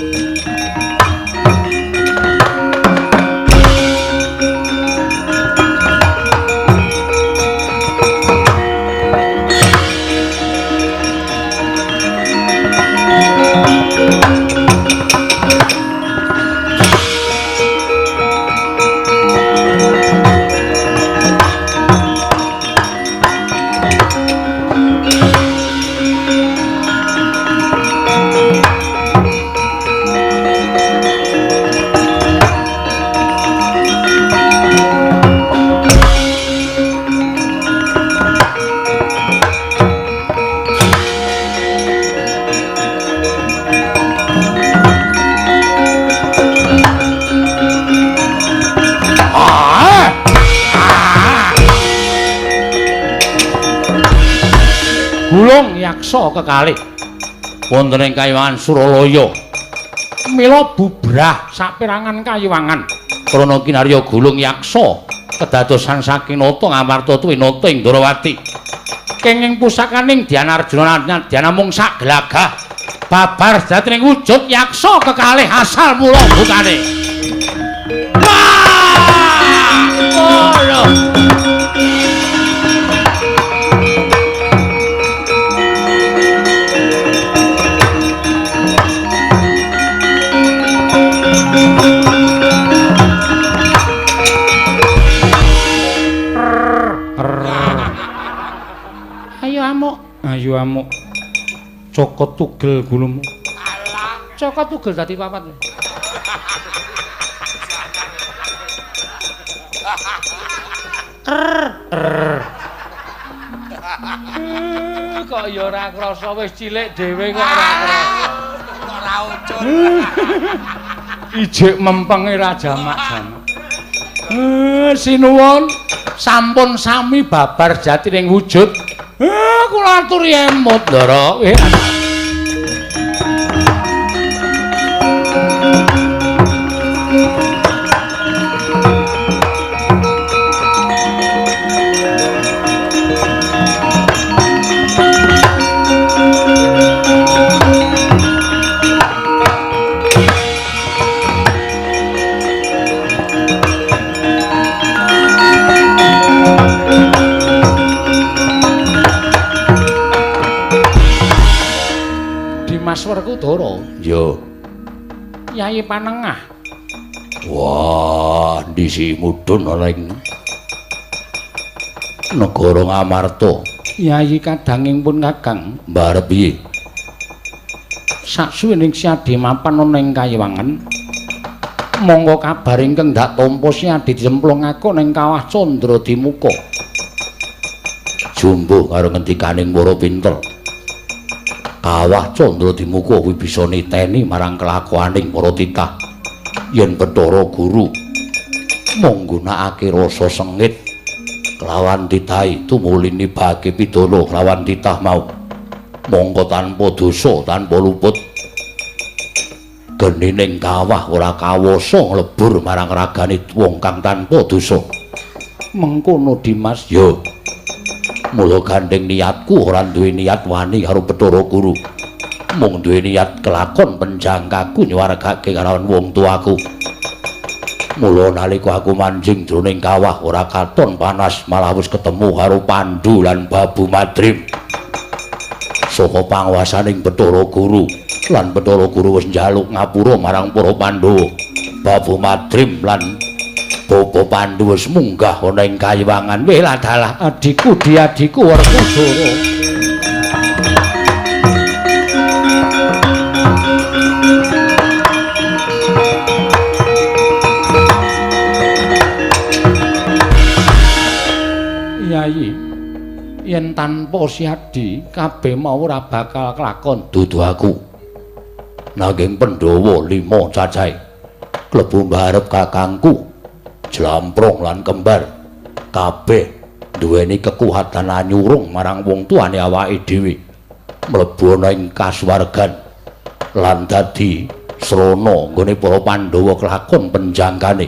Gulung yaksa kekalih wonten ing kayiwangan Suralaya. Mila bubrah saperangan kayiwangan krana kinarya gulung yaksa kedadosan saking nata Ngamarta tuwinata ing Ndrawati. Kenging pusakaning Dyana Arjuna nadyan namung sak glagah babar sejatining wujud yaksa kekalih asal mula bukane. Wah! Oh, ayo amuk, ayo amuk. Cokot tugel gulumu. Cokot tugel dadi papat. Kok ya ora krasa wis cilik dhewe kok ora krasa. Kok ora ucul. Ijik mempenge ra jamak-jamak. Sinuwun sampun sami babar jatining wujud. Kula aturi emut, Ndara. Dimas Werkudara. Yo. Yai Panengah. Wah, ndisi mudhun ana ing negara Ngamarta. Yai kadanging pun Kakang. Mbarep piye? Saksuwining Siadi mapan ana ing kayiwangan, monggo kabar ingkang ndak tampa Siadi dicemplungake ning kawah Candra Dimuka. Jumbuh karo ngendikaning para pinter. Kawah Candra Dimuka kuwi bisa niteni marang kelakuaning para titah. Yen Bathara Guru manggunakake rasa sengit kelawan titahe tumuli nibake pidana kelawan titah mau. Mongko tanpa dosa, tanpa luput, genining kawah ora kawasa nglebur marang ragane wong kang tanpa dosa. Mengkono Dimas. Yo. Mula gandeng niatku ora duwe niat wani karo Bathara Guru. Mung duwe niat kelakon penjangkaku nyuwargake karo wong tuaku. Mula nalika aku manjing jroning kawah ora katon panas, malah wis ketemu karo Pandu lan Babu Madrim. Saka panguwasaning Bathara Guru lan Bathara Guru wis njaluk ngapura marang para Pandhawa. Babu Madrim lan Bapa Pandu wis munggah ana ing kayiwangan. Weh ladalah adhiku diadhiku Werkudara. Yai, yen tanpa Siadi kabeh mau ora bakal kelakon. Dudu aku. Nanging Pandhawa 5 cacahe. Klebu mbarep kakangku Jlamprong lan kembar kabeh duweni kekuatan anyurung marang wong tuane awake dhewe. Mlebu ana ing kasuwargan lan dadi srana nggone para Pandhawa kelakon penjangkane.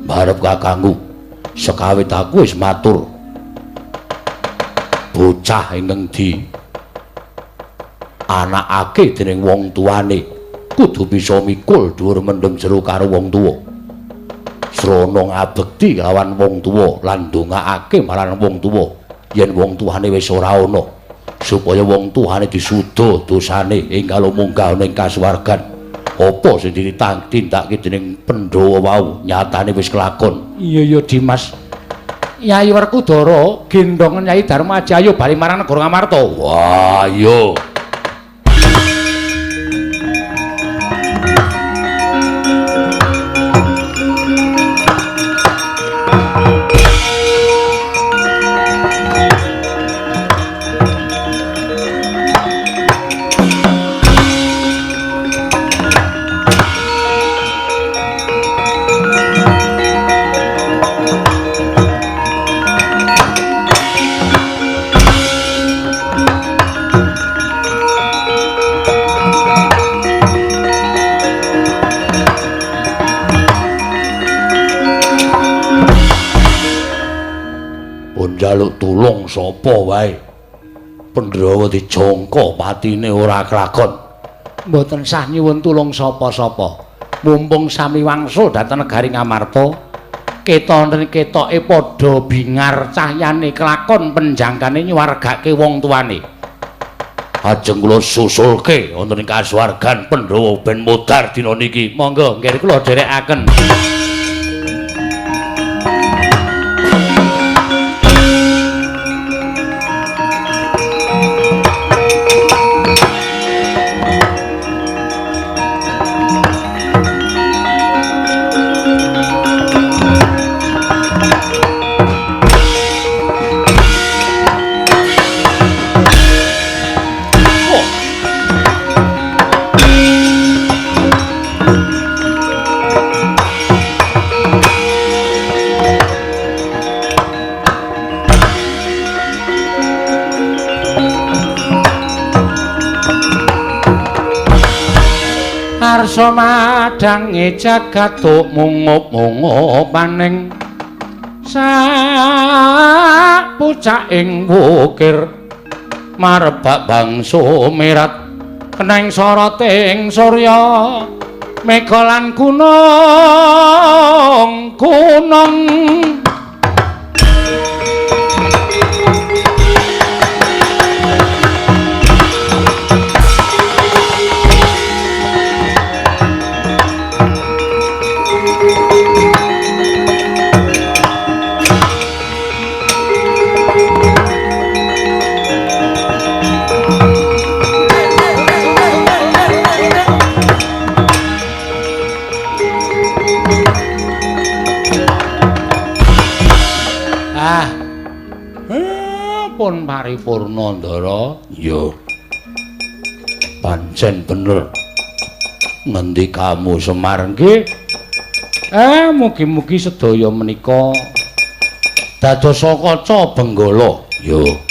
Mbarep kakangku sekawit aku wis matur bocah ingkang di anakake dening wong tuane kudu bisa mikul dhuwur mendem jero karo wong tuwa. Srana ngabekti lawan wong tuwa lan ndongaake marang wong tuwa yen wong tuane wis ora ana, supaya wong tuane disuda dosane enggal munggah ning kasuwargan. Apa sing ditindakake dening Pandhawa wau nyatane wis kelakon. Iya ya Dimas. Yai Werkudara gendhong Nyai Darmaji ayo bali marang negara Ngamarta. Wah, iya. Njaluk tulung sapa wae. Pandhawa dijangka patine ora kelakon. Mboten sah nyuwun tulung sapa-sapa. Mumpung sami wangsul dhateng negari Ngamarta, ketone ketoke padha bingar cahyane kelakon penjangkane nyuwargake wong tuane. Ajeng kula susulke wonten ing kasuwargan Pandhawa ben modar dina niki. Monggo nggih kula dherekaken. Arsa madange jagat mungup-mungupaning sak pucaking wukir marebak bangsa merat keneng soroting surya mega lan gunung gunung. Pun paripurna Ndara. Iya. Pancen bener ngendikamu Semar nggih. Mugi-mugi sedaya menika dadosa kaca benggala. Iya.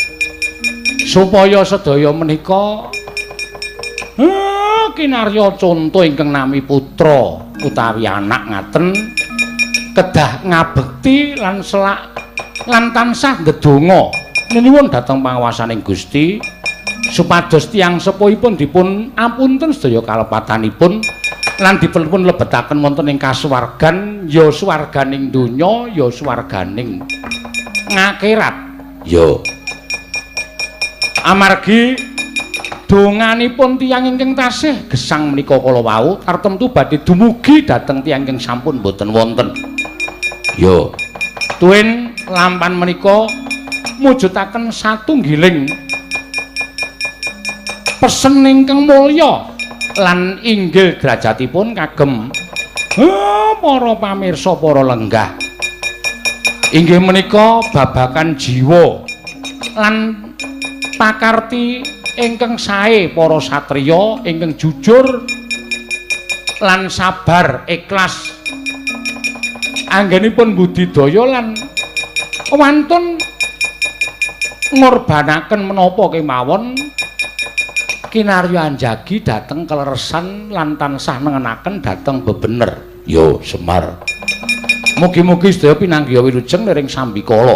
Supaya sedaya menika kinarya conto ingkang nami putra utawi anak ngaten kedah ngabekti lan selak lan tansah ndedonga nyuwun dhateng panguwasaning Gusti supados tiyang sepuhipun dipun apunten sedaya kalepatanipun lan dipun lebetaken wonten ing kasuwargan, ya swarganing donya ya swarganing ngakhirat. Ya. Amargi donganipun tiyang ingkang tasih gesang menika kala wau tartemtu badhe dumugi dhateng tiyang ingkang sampun boten wonten. Ya. Tuwin lampan menika mujudaken satunggiling pesen ingkang mulya lan inggil derajatipun kagem para pamirsa para lenggah. Inggih menika babakan jiwa lan pakarti ingkang sae para satriya ingkang jujur Lan sabar ikhlas anggenipun budidaya lan wantun ngorbanaken menapa kemawon kinarya anjagi dhateng keleresan lan tansah nengenaken dhateng bebener. Yo Semar. Mugi-mugi sedaya pinanggiha wilujeng niring sambikala.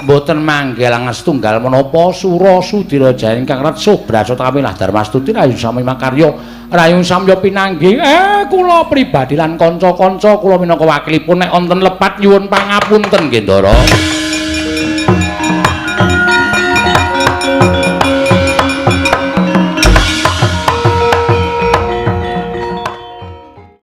Mboten manggelang setunggal menapa sura sudira jaya ingkang retsuh brasata kamilah darmastuti rayu sami makarya rayu samya pinanggih. Kula pribadi lan kanca-kanca kula minangka wakilipun nek wonten lepat nyuwun pangapunten nggih Ndara.